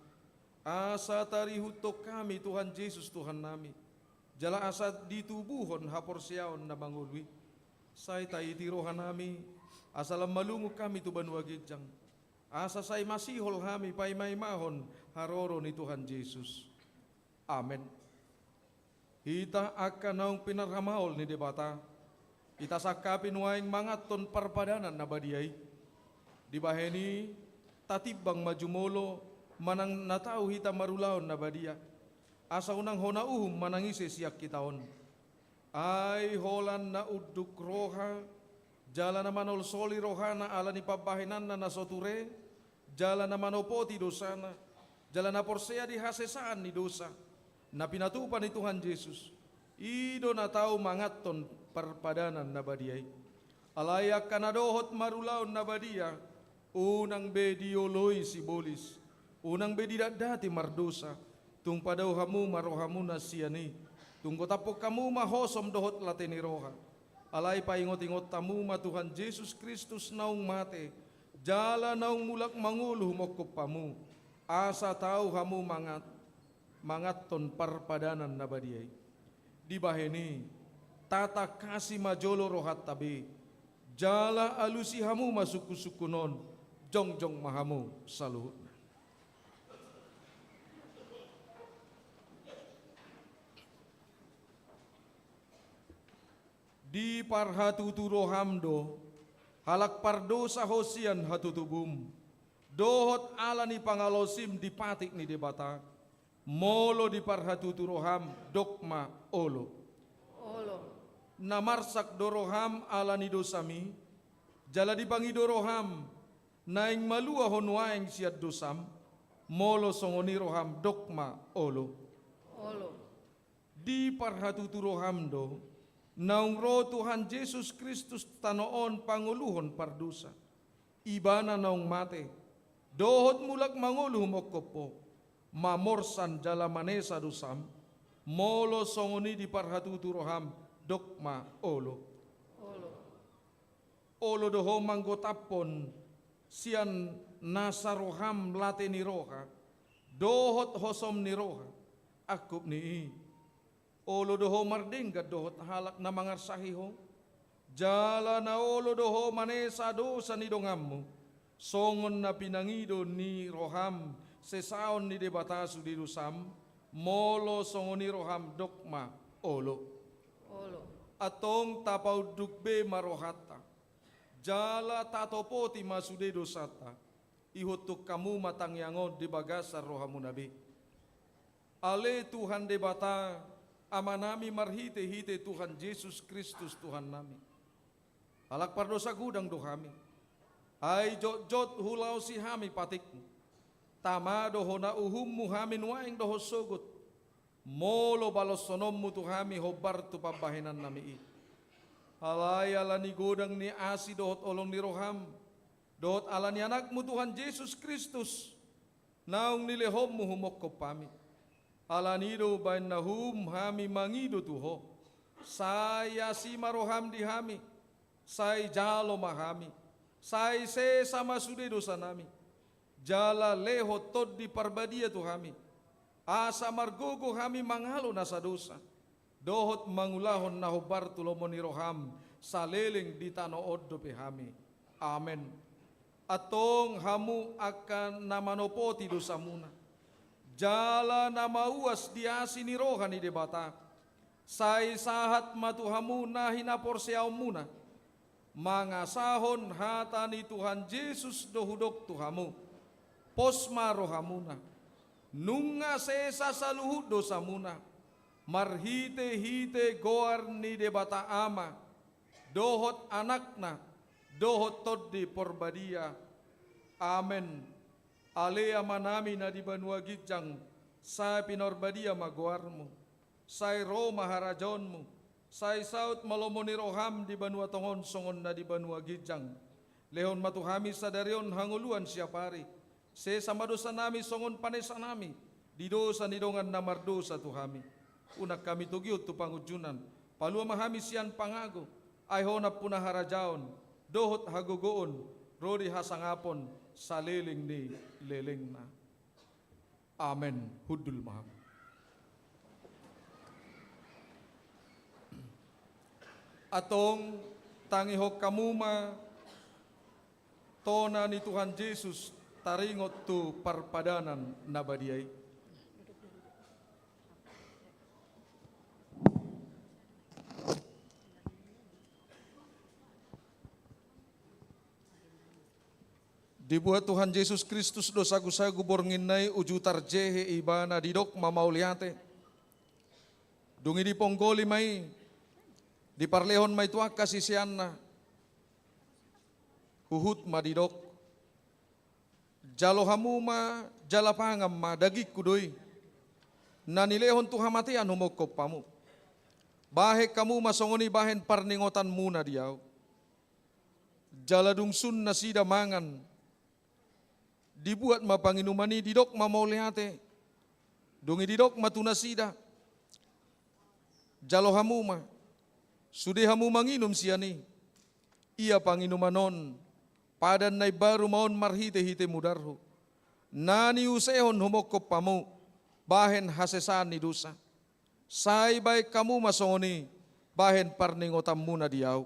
asa tarihuthon hami Tuhan Jesus Tuhannami, jala asa ditubuhon haporseaon na mangolu i. Sai taiti rohanami, asa lam malungun hami tu banua ginjang, asa sai masihol hami paimaimahon haroro ni Tuhan Jesus. Amen. Hita angka naung pinarhamaol ni Debata, hita sangkapi nuaeng manganhon parpadanan na badia i. Dibahen i, tatimbang ma jumolo manang na tau hita marulaon na badia, asa unang hona uhum manang ise sian hita on. Ai holan na unduk roha, jala na manolsoli rohana ala ni pambahenanna na so ture, jala na manopoti dosana, jala na porsea di hasesaan ni dosa, na pinatupa ni Tuhan Jesus, i do na tau manganhon parpadanan na badia i. Alai angka na dohot marulaon na badia, unang be dioloi sibolis, unang be didatdati mardosa, tung padao hamu ma rohamuna sian i, tung gotaphon hamu ma hosom dohot late ni roha. Alai paingotingot hamu ma Tuhan Jesus Kristus naung mate, jala naung mulak mangolu humophop hamu, asa tau hamu mangan, manganhon parpadanan na badia i. Dibahen i, tatangkasi ma jolo rohanta be, jala alusi hamu ma sungkunsungkun on, jongjong ma hamu saluhutna. Diparhatutu roham do, halak pardosa ho sian hatutubum, dohot ala ni pangalaosim di patik ni Debata, molo diparhatutu roham, dok ma olo. Olo. Na marsak do roham ala ni dosami, jala dipangido roham, naeng malua ho nuaeng sian dosam, molo songon i roham, dok ma olo. Olo. Diparhatutu roham do, Naung ro Tuhan Jesus Kristus tano on pangoluhon pardosa. Ibana naung mate, dohot mulak mangolu humongkop Ho, mamorsan jala manesa dosam, molo songon i diparhatutu roham, dok ma olo. Olo. Olo do Ho manggotaphon sian nasa roham late ni roha, dohot hosom ni roha, angkup ni i. Olo do Ho mardenggan dohot halak na mangarsahi Ho, jala na olo do Ho manesa dosa ni donganmu, songon na pinangido ni roham sesaon ni Debata sude dosam, molo songon i roham, dok ma olo. Olo. Antong tapaunduk be ma rohanta, jala tatopoti ma sude dosanta, ihut tung hamu ma tangiang on di bagasan rohamuna be. Ale Tuhan Debata, Amanami marhitehite Tuhan Jesus Kristus Tuhannami. Halak pardosa godang do hami. Ai jotjot hulaosi hami patikmu. Tama do hona uhummu hami nuaeng dohot sogot. Molo baloshononmu tu hami hombar tu pambahenannami i. Alai ala ni godang ni asi dohot holong ni roham, dohot ala ni Anakmu Tuhan Jesus Kristus, naung nilehonmu humongkop hami. Ala ni i do baen na uhum hami mangido tu Ho. Sai asi ma roham di hami. Sai jalo ma hami. Sai sesa ma sude dosanami. Jala lehon Tondi Parbadia tu hami. Asa margogo hami mangalo nasa dosa. Dohot mangulahon na hombar tu lomo ni roham, saleleng di tano on dope hami. Amen. Antong hamu angka na manopoti dosamuna, jala na mauas di asi ni roha ni Debata, sai sahat ma tu hamu na hinaporseaonmuna, mangasahon hata ni Tuhan Jesus do hudok tu hamu. Pos ma rohamuna. Nunga sesa saluhut dosamuna, marhitehite goar ni Debata Ama, dohot Anakna, dohot Tondi Parbadia. Amen. Ale Amanami na di banua ginjang, sai pinarbadia ma goarmu. Sai ro ma harajaonmu. Sai saut ma lomo ni roham di banua tonga on songon na di banua ginjang. Lehon ma tu hami sadari on hangoluan siapari. Sesa ma dosanami songon panesanami di dosa ni dongan na mardosa tu hami. Unang hami togihon tu pangunjunan. Palua ma hami sian pangago. Ai Ho nampuna harajaon, dohot hagogoon, ro di hasangapon, saleleng ni lelengna. Amen. Hundul ma hamu. Antong tangihon hamu ma tona ni Tuhan Jesus taringot tu parpadanan na badia i. Dibuat Tuhan Jesus Kristus do sagusagu bornginna i uju tarjehe Ibana, didok ma mauliate. Dung i diponggoli ma i, diparlehon ma i tu angka siseanna. Huhut ma didok: Jalo hamu ma, jala pangan ma, dagingku do i, na nilehon tu hamatean humongkop hamu. Bahen hamu ma songon i bahen parningotanmuna di ahu. Jala dung sun nasida mangan, dibuat ma panginuman i, didok ma mauliate. Dung i didok ma tu nasida: Jalo hamu ma, sude hamu manginum sian i. Ia panginuman on, padan na imbaru ma on marhitehite mudarhu, na niusehon humongkop hamu, bahen hasesaan ni dosa. Sai bahen hamu ma songon i, bahen parningotanmuna di ahu.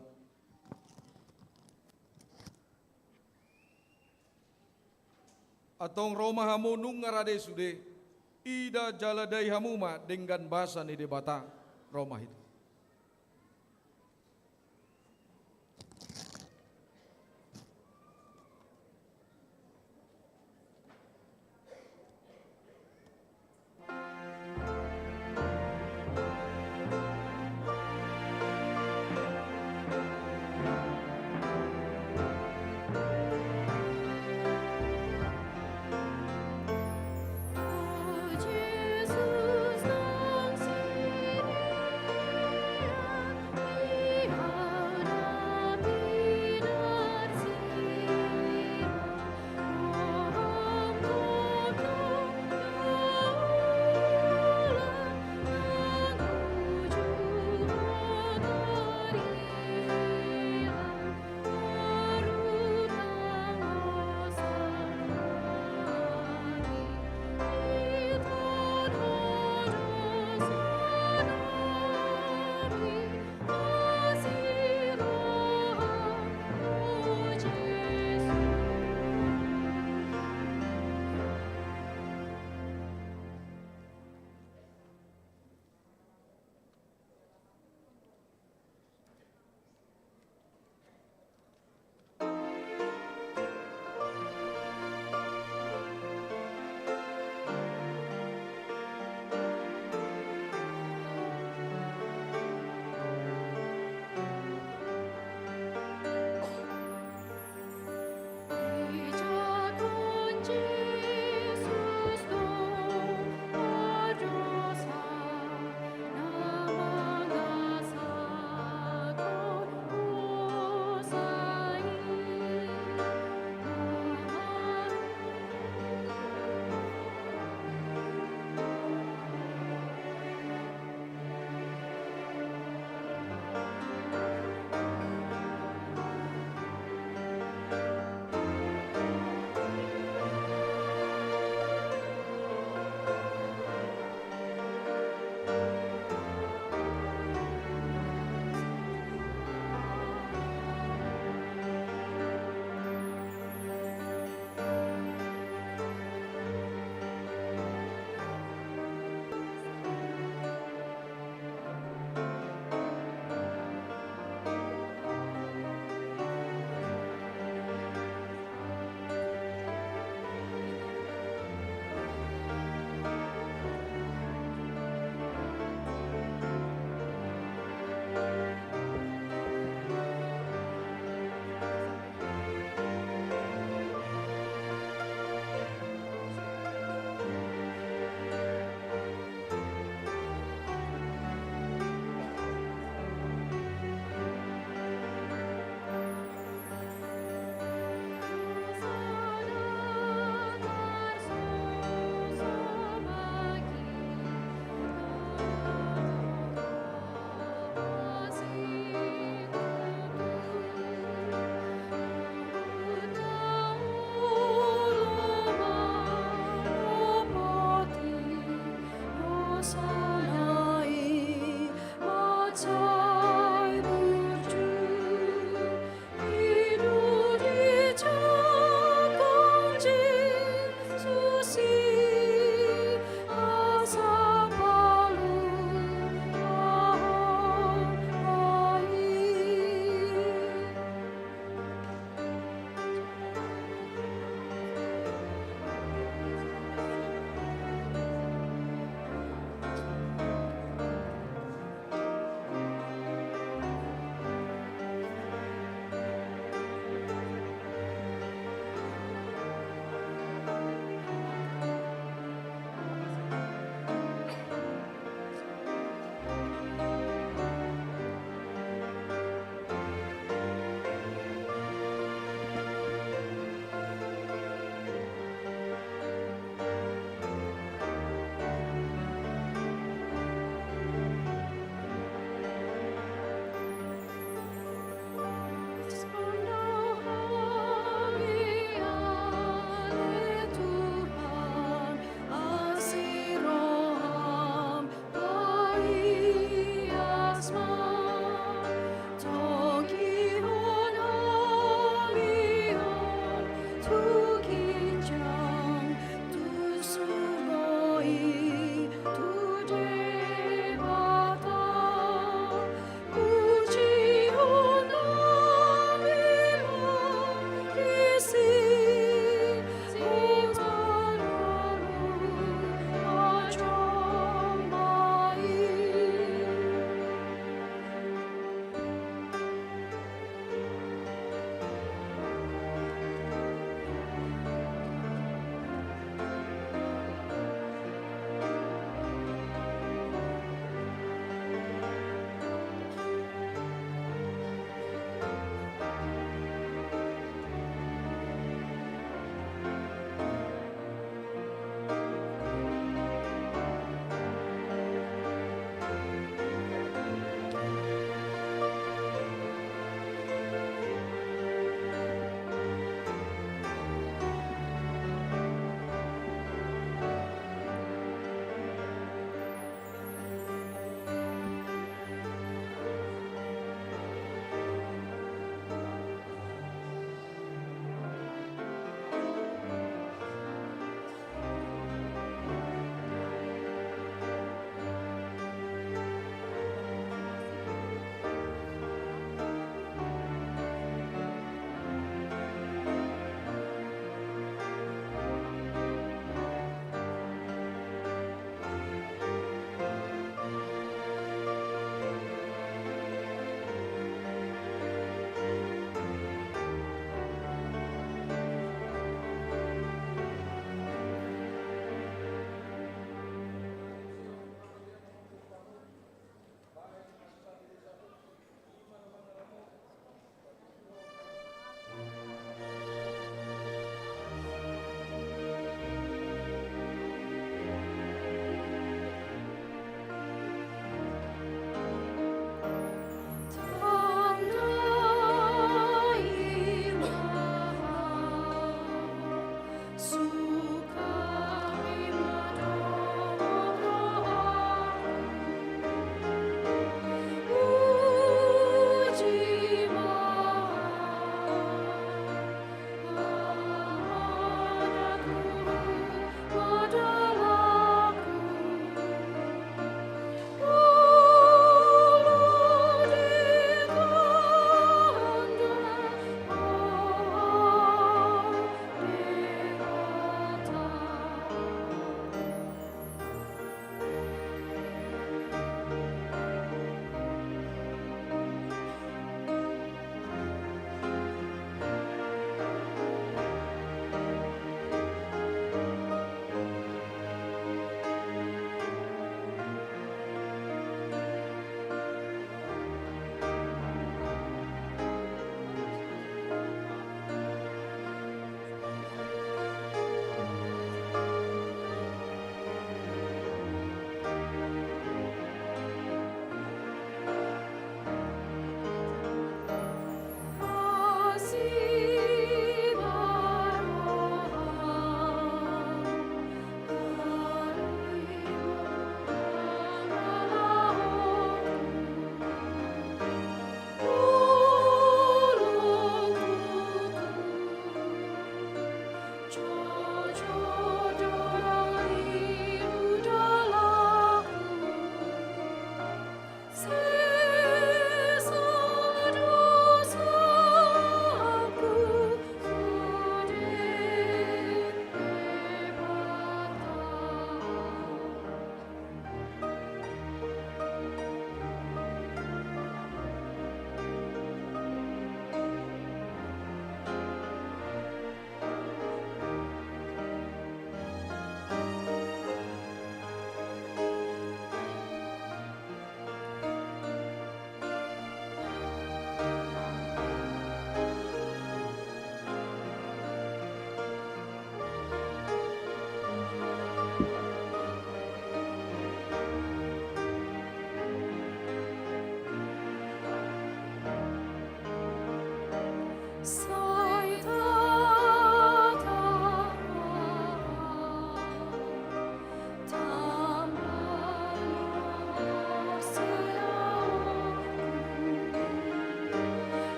Antong ro ma hamu, nunga rade sude, ida jala dai hamu ma denggan basa ni Debata. Ro ma hita.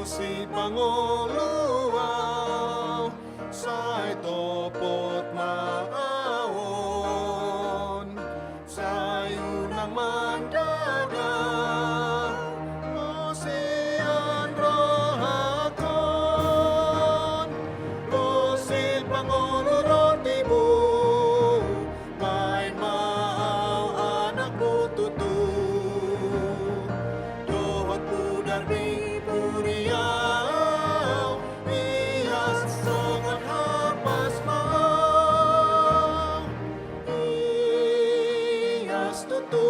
Sipangolu au, sai topot ma au on, sai unang mandada, ro sian rohakon, ro sipangolu ro tibu, baen ma au anakmu tutu, dohot pudar biburiau, ias songon hapas ma au, ias tutu,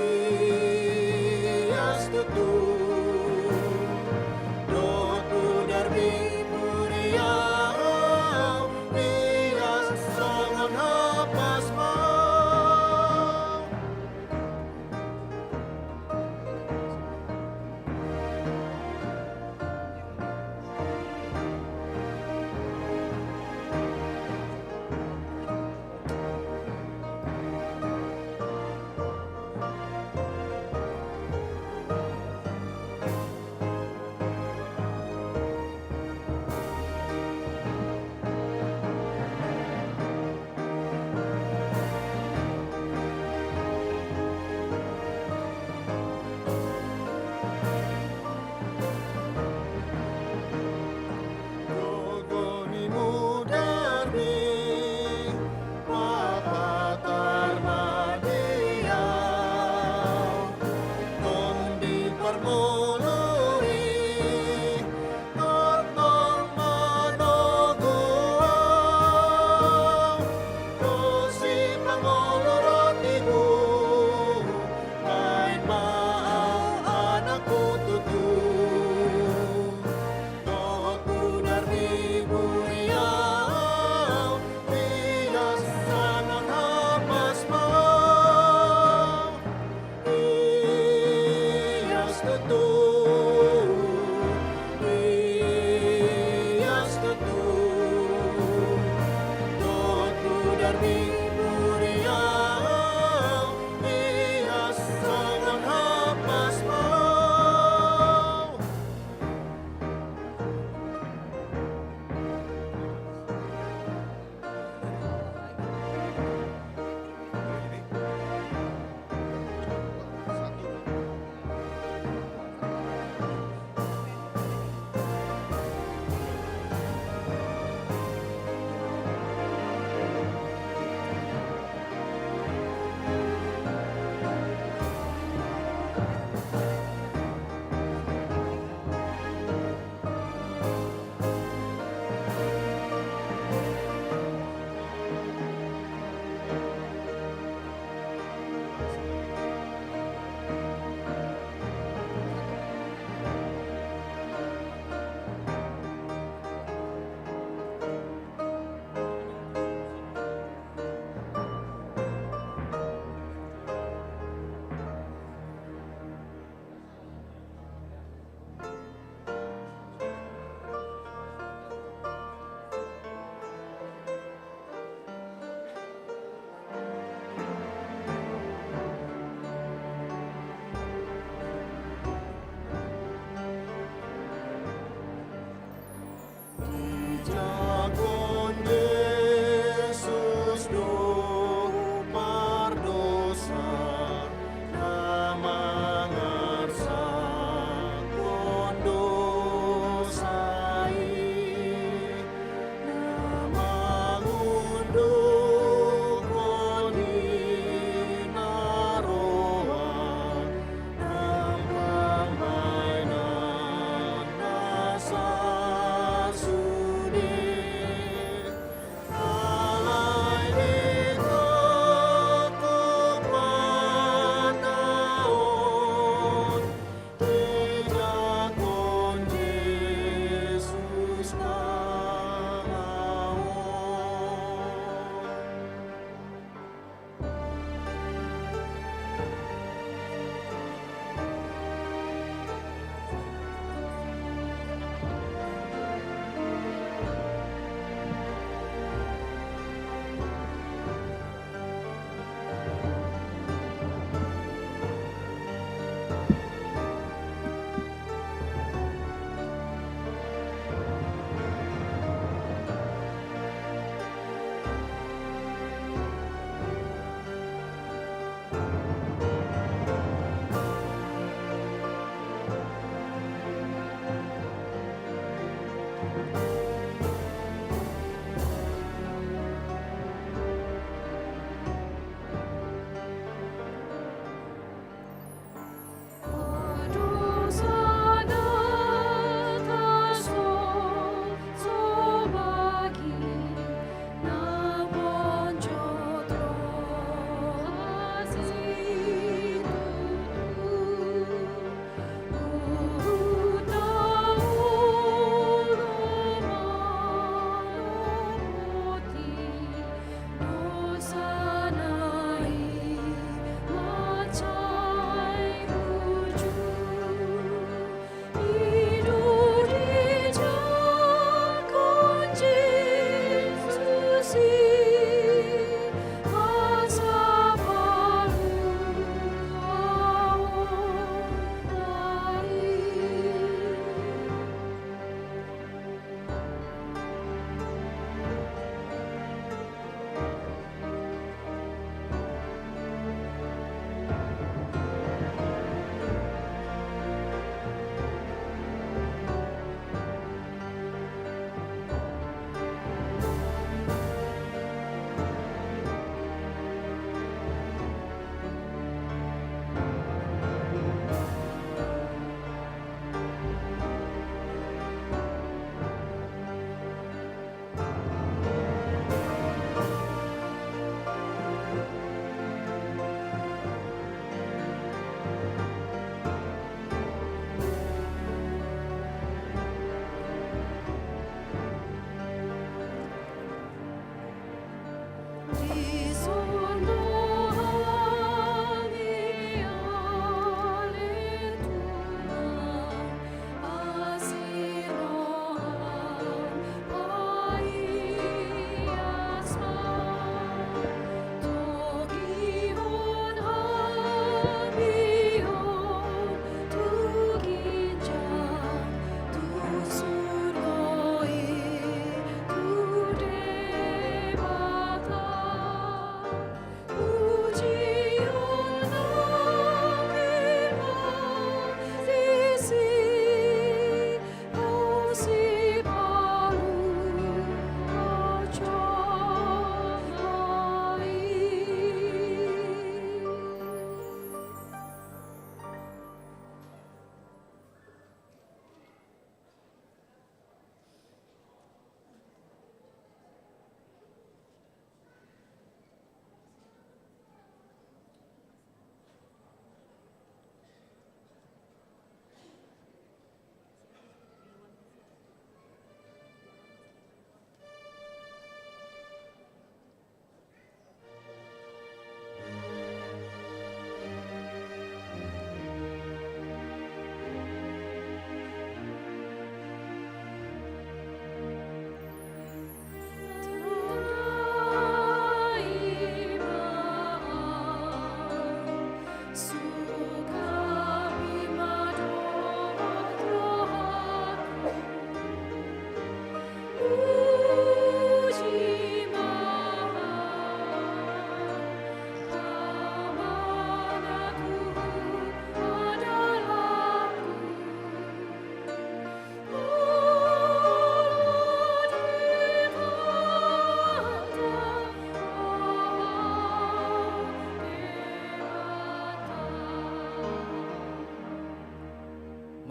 ias tutu. Dohot pudar biburiau, ias songon hapas ma au.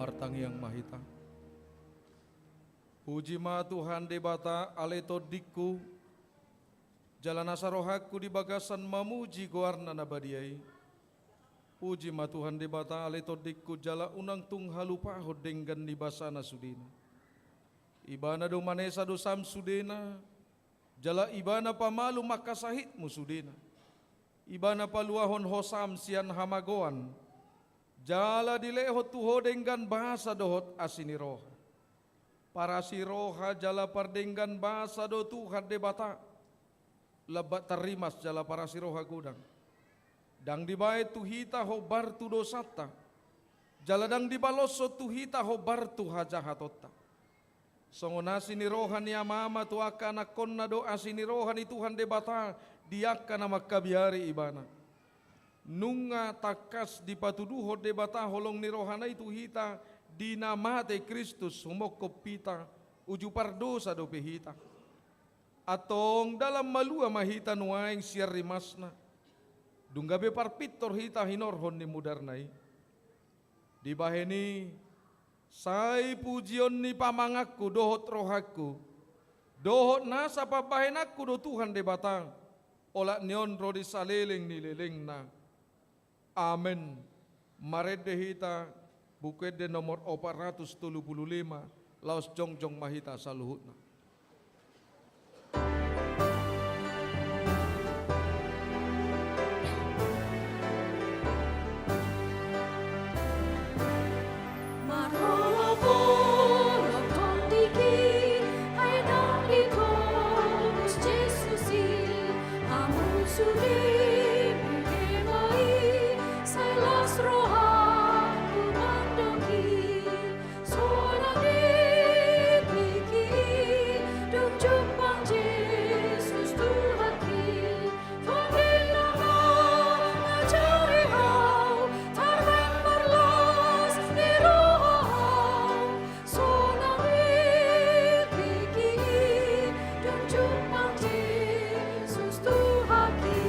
Martangiang ma hita. Puji ma Tuhan Debata, ale tondingku, jala nasa rohangku di bagasan mamuji goarna na badia i. Puji ma Tuhan Debata, ale tondingku, jala unang tung halupahon denggan ni basana sudena. Ibana do manesa dosam sudena, jala Ibana pamalum angka sahitmu sudena. Ibana paluahon hosam sian hamagoan, jala dilehon tu ho denggan basa dohot asi ni roha. Parasi roha jala pardenggan basa do Tuhan Debata, lambat tarrimas jala parasi roha godang. Ndang dibaen tu hita hombar tu dosanta, jala ndang dibaloshon tu hita hombar tu hajahatonta. Songon asi ni roha ni amama tu angka anakkonna do asi ni roha ni Tuhan Debata di angka na mangkabiari Ibana. Nunga tangkas dipatuduhon Debata holong ni rohana i tu hita di na mate Kristus humongkop hita, uju pardosa dope hita. Antong dalan malua ma hita nuaeng sian rimasna, dung gabe parpintor hita hinorhon ni mudarna i. Dibahen i, sai pujion ni pamanganku dohot rohangku, dohot nasa pambahenanku do Tuhan Debata, olat ni on ro di saleleng ni lelengna. Amen. Marende hita, Buku Ende nomor opat ratus tolu pulu lima, laos jongjong ma hita saluhutna. Marholong-holong tondingki, ai ndang ditobus Jesus i, hamu sude muse ma i, sai las rohangku mandokki. Sonang i tingki i, dung jumpang Jesus Tuhanki, tondinna ma manjari hau, tarbaen marlas ni roha hau. Sonang i tingki i, dung jumpang Jesus Tuhanki.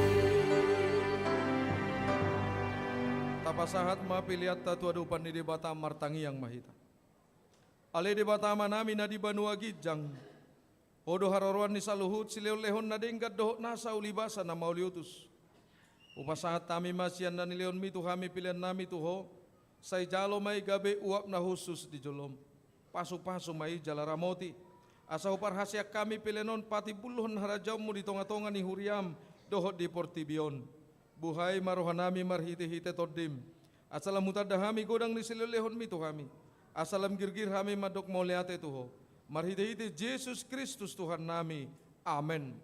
Tapasahat ma peleanta tu adopan ni Debata, martangiang ma hita. Ale Debata Amanami na di banua ginjang, Ho do haroroan ni saluhut silehon-lehon na denggan dohot nasa ulibasa na mauliutus. Hupasahat hami ma sian na nilehonmi tu hami peleannami tu Ho, sai jalo ma i gabe uap na hushus di jolom. Pasupasu ma i jala ramoti, asa huparhaseang hami pelean on patimbulhon harajaonmu di tonga-tonga ni huriam dohot di portibi on. Buhai ma rohanami marhite-hite Tondim, asa lam hutanda hami godang ni silehon-lehonmi tu hami, asa lam girgir hami mandok mauliate tu Ho, marhite-hite Jesus Kristus Tuhannami. Amen.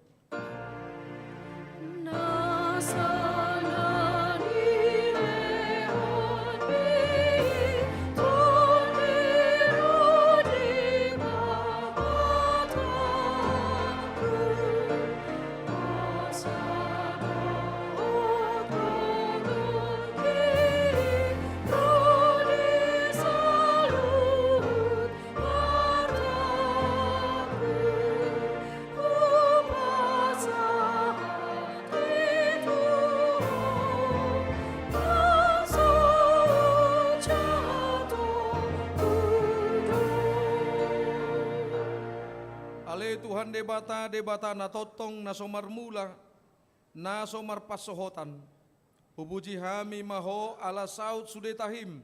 Ale Tuhan Debata, Debata na tongtong, na so marmula, na so marpansohotan. Hupuji hami ma Ho ala saut sude tahim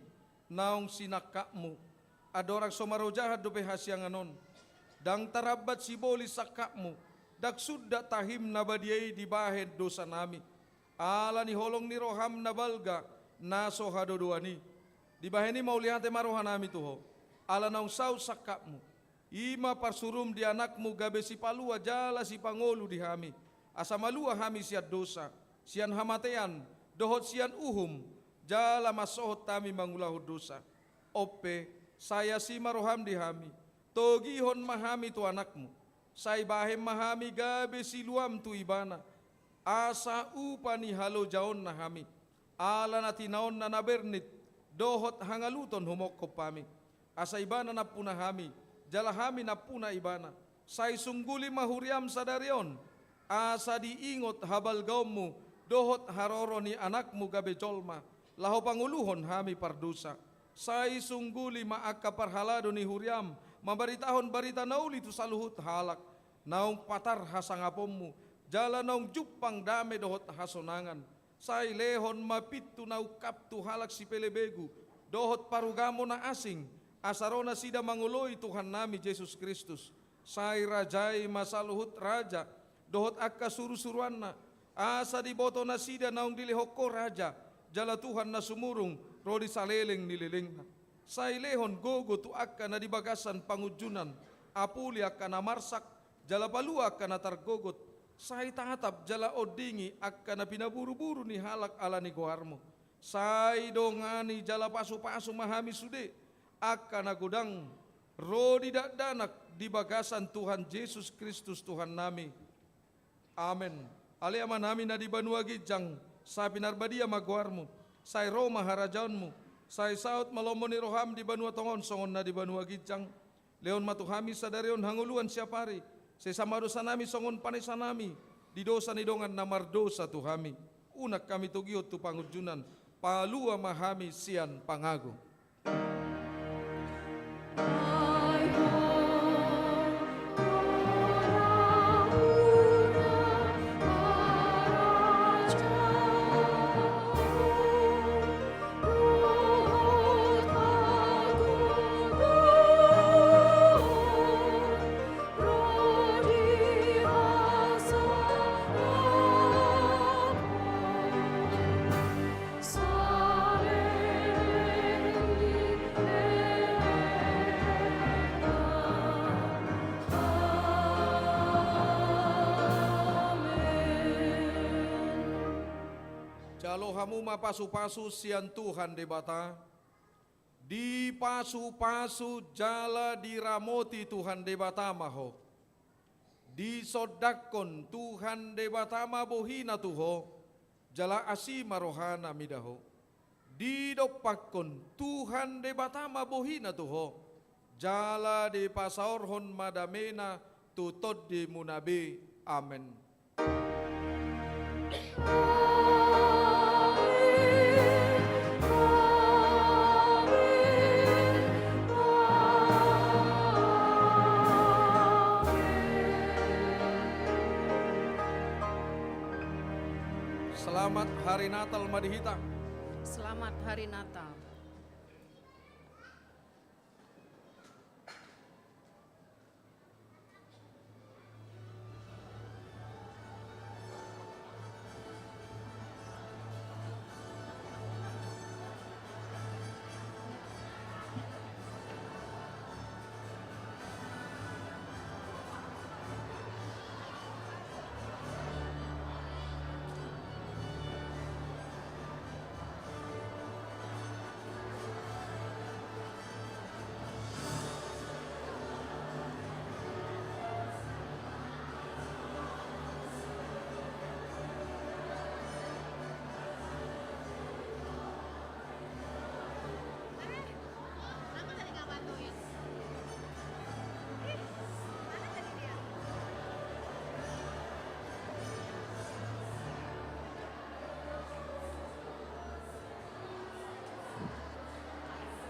naung sinangkapmu. Andorang so marojahan dope hasiangan on, ndang tarambat sibolis sangkapmu, ndang sundat tahim na badia i dibahen dosanami. Ala ni holong ni roham na balga, na so hadodoan i. Dibahen i mauliate ma rohanami tu Ho, ala naung saut sangkapmu. I ma parsurum di Anakmu gabe sipalua jala sipangolu di hami, asa malua hami sian dosa, sian hamatean, dohot sian uhum, jala mansohot hami mangulahon dosa. On pe, sai asi ma roham di hami, togihon ma hami tu Anakmu, sai bahen ma hami gabe siluam tu Ibana, asa upa ni halojaonna hami, ala na tinaonna na bernit, dohot hangaluton humongkop hami. Asa Ibana nampuna hami, jala hami nampuna Ibana. Sai sungguli ma huriam sadari on, asa diingot habalgaonmu, dohot haroro ni Anakmu gabe jolma, laho pangoluhon hami pardosa. Sai sungguli ma angka parhalado ni huriam, mambaritahon barita na uli tu saluhut halak, naung patar hasangaponmu, jala naung jumpang dame dohot hasonangan. Sai lehon ma pintu na ungkap tu halak sipelebegu, dohot parugamo na asing, asa ro nasida mangoloi Tuhannami Jesus Kristus. Sai rajai ma saluhut raja, dohot angka surusuruanna, asa diboto nasida naung dilehon Ho raja, jala Tuhan na sumurung, ro di saleleng ni lelengna. Sai lehon gogo tu angka na di bagasan pangunjunan, apuli angka na marsak, jala palua angka na targogot, sai tatap jala ondingi angka na pinaburuburu ni halak ala ni goarmu. Sai dongani jala pasupasu ma hami sude, angka na godang, ro di dakdanak di bagasan Tuhan Jesus Kristus Tuhannami. Amen. Ale Amanami na di banua ginjang, sai pinarbadia ma goarmu, sai ro ma harajaonmu, sai saut ma lomo ni roham di banua tonga on songon na di banua ginjang. Lehon ma tu hami sadari on hangoluan siapari, sesa ma dosanami songon panesanami di dosa ni dongan na mardosa tu hami. Unang hami togihon tu pangunjunan, palua ma hami sian pangago. Jalo hamu ma pasupasu sian Tuhan Debata. Dipasupasu jala diramoti Tuhan Debata ma ho. Disondangkon Tuhan Debata ma bohina tu ho, jala asi ma rohana mida ho. Didompakkon Tuhan Debata ma bohina tu ho, jala dipasaorhon ma damena tu tondimuna be. Amen. Selamat Hari Natal ma di hita. Selamat Hari Natal.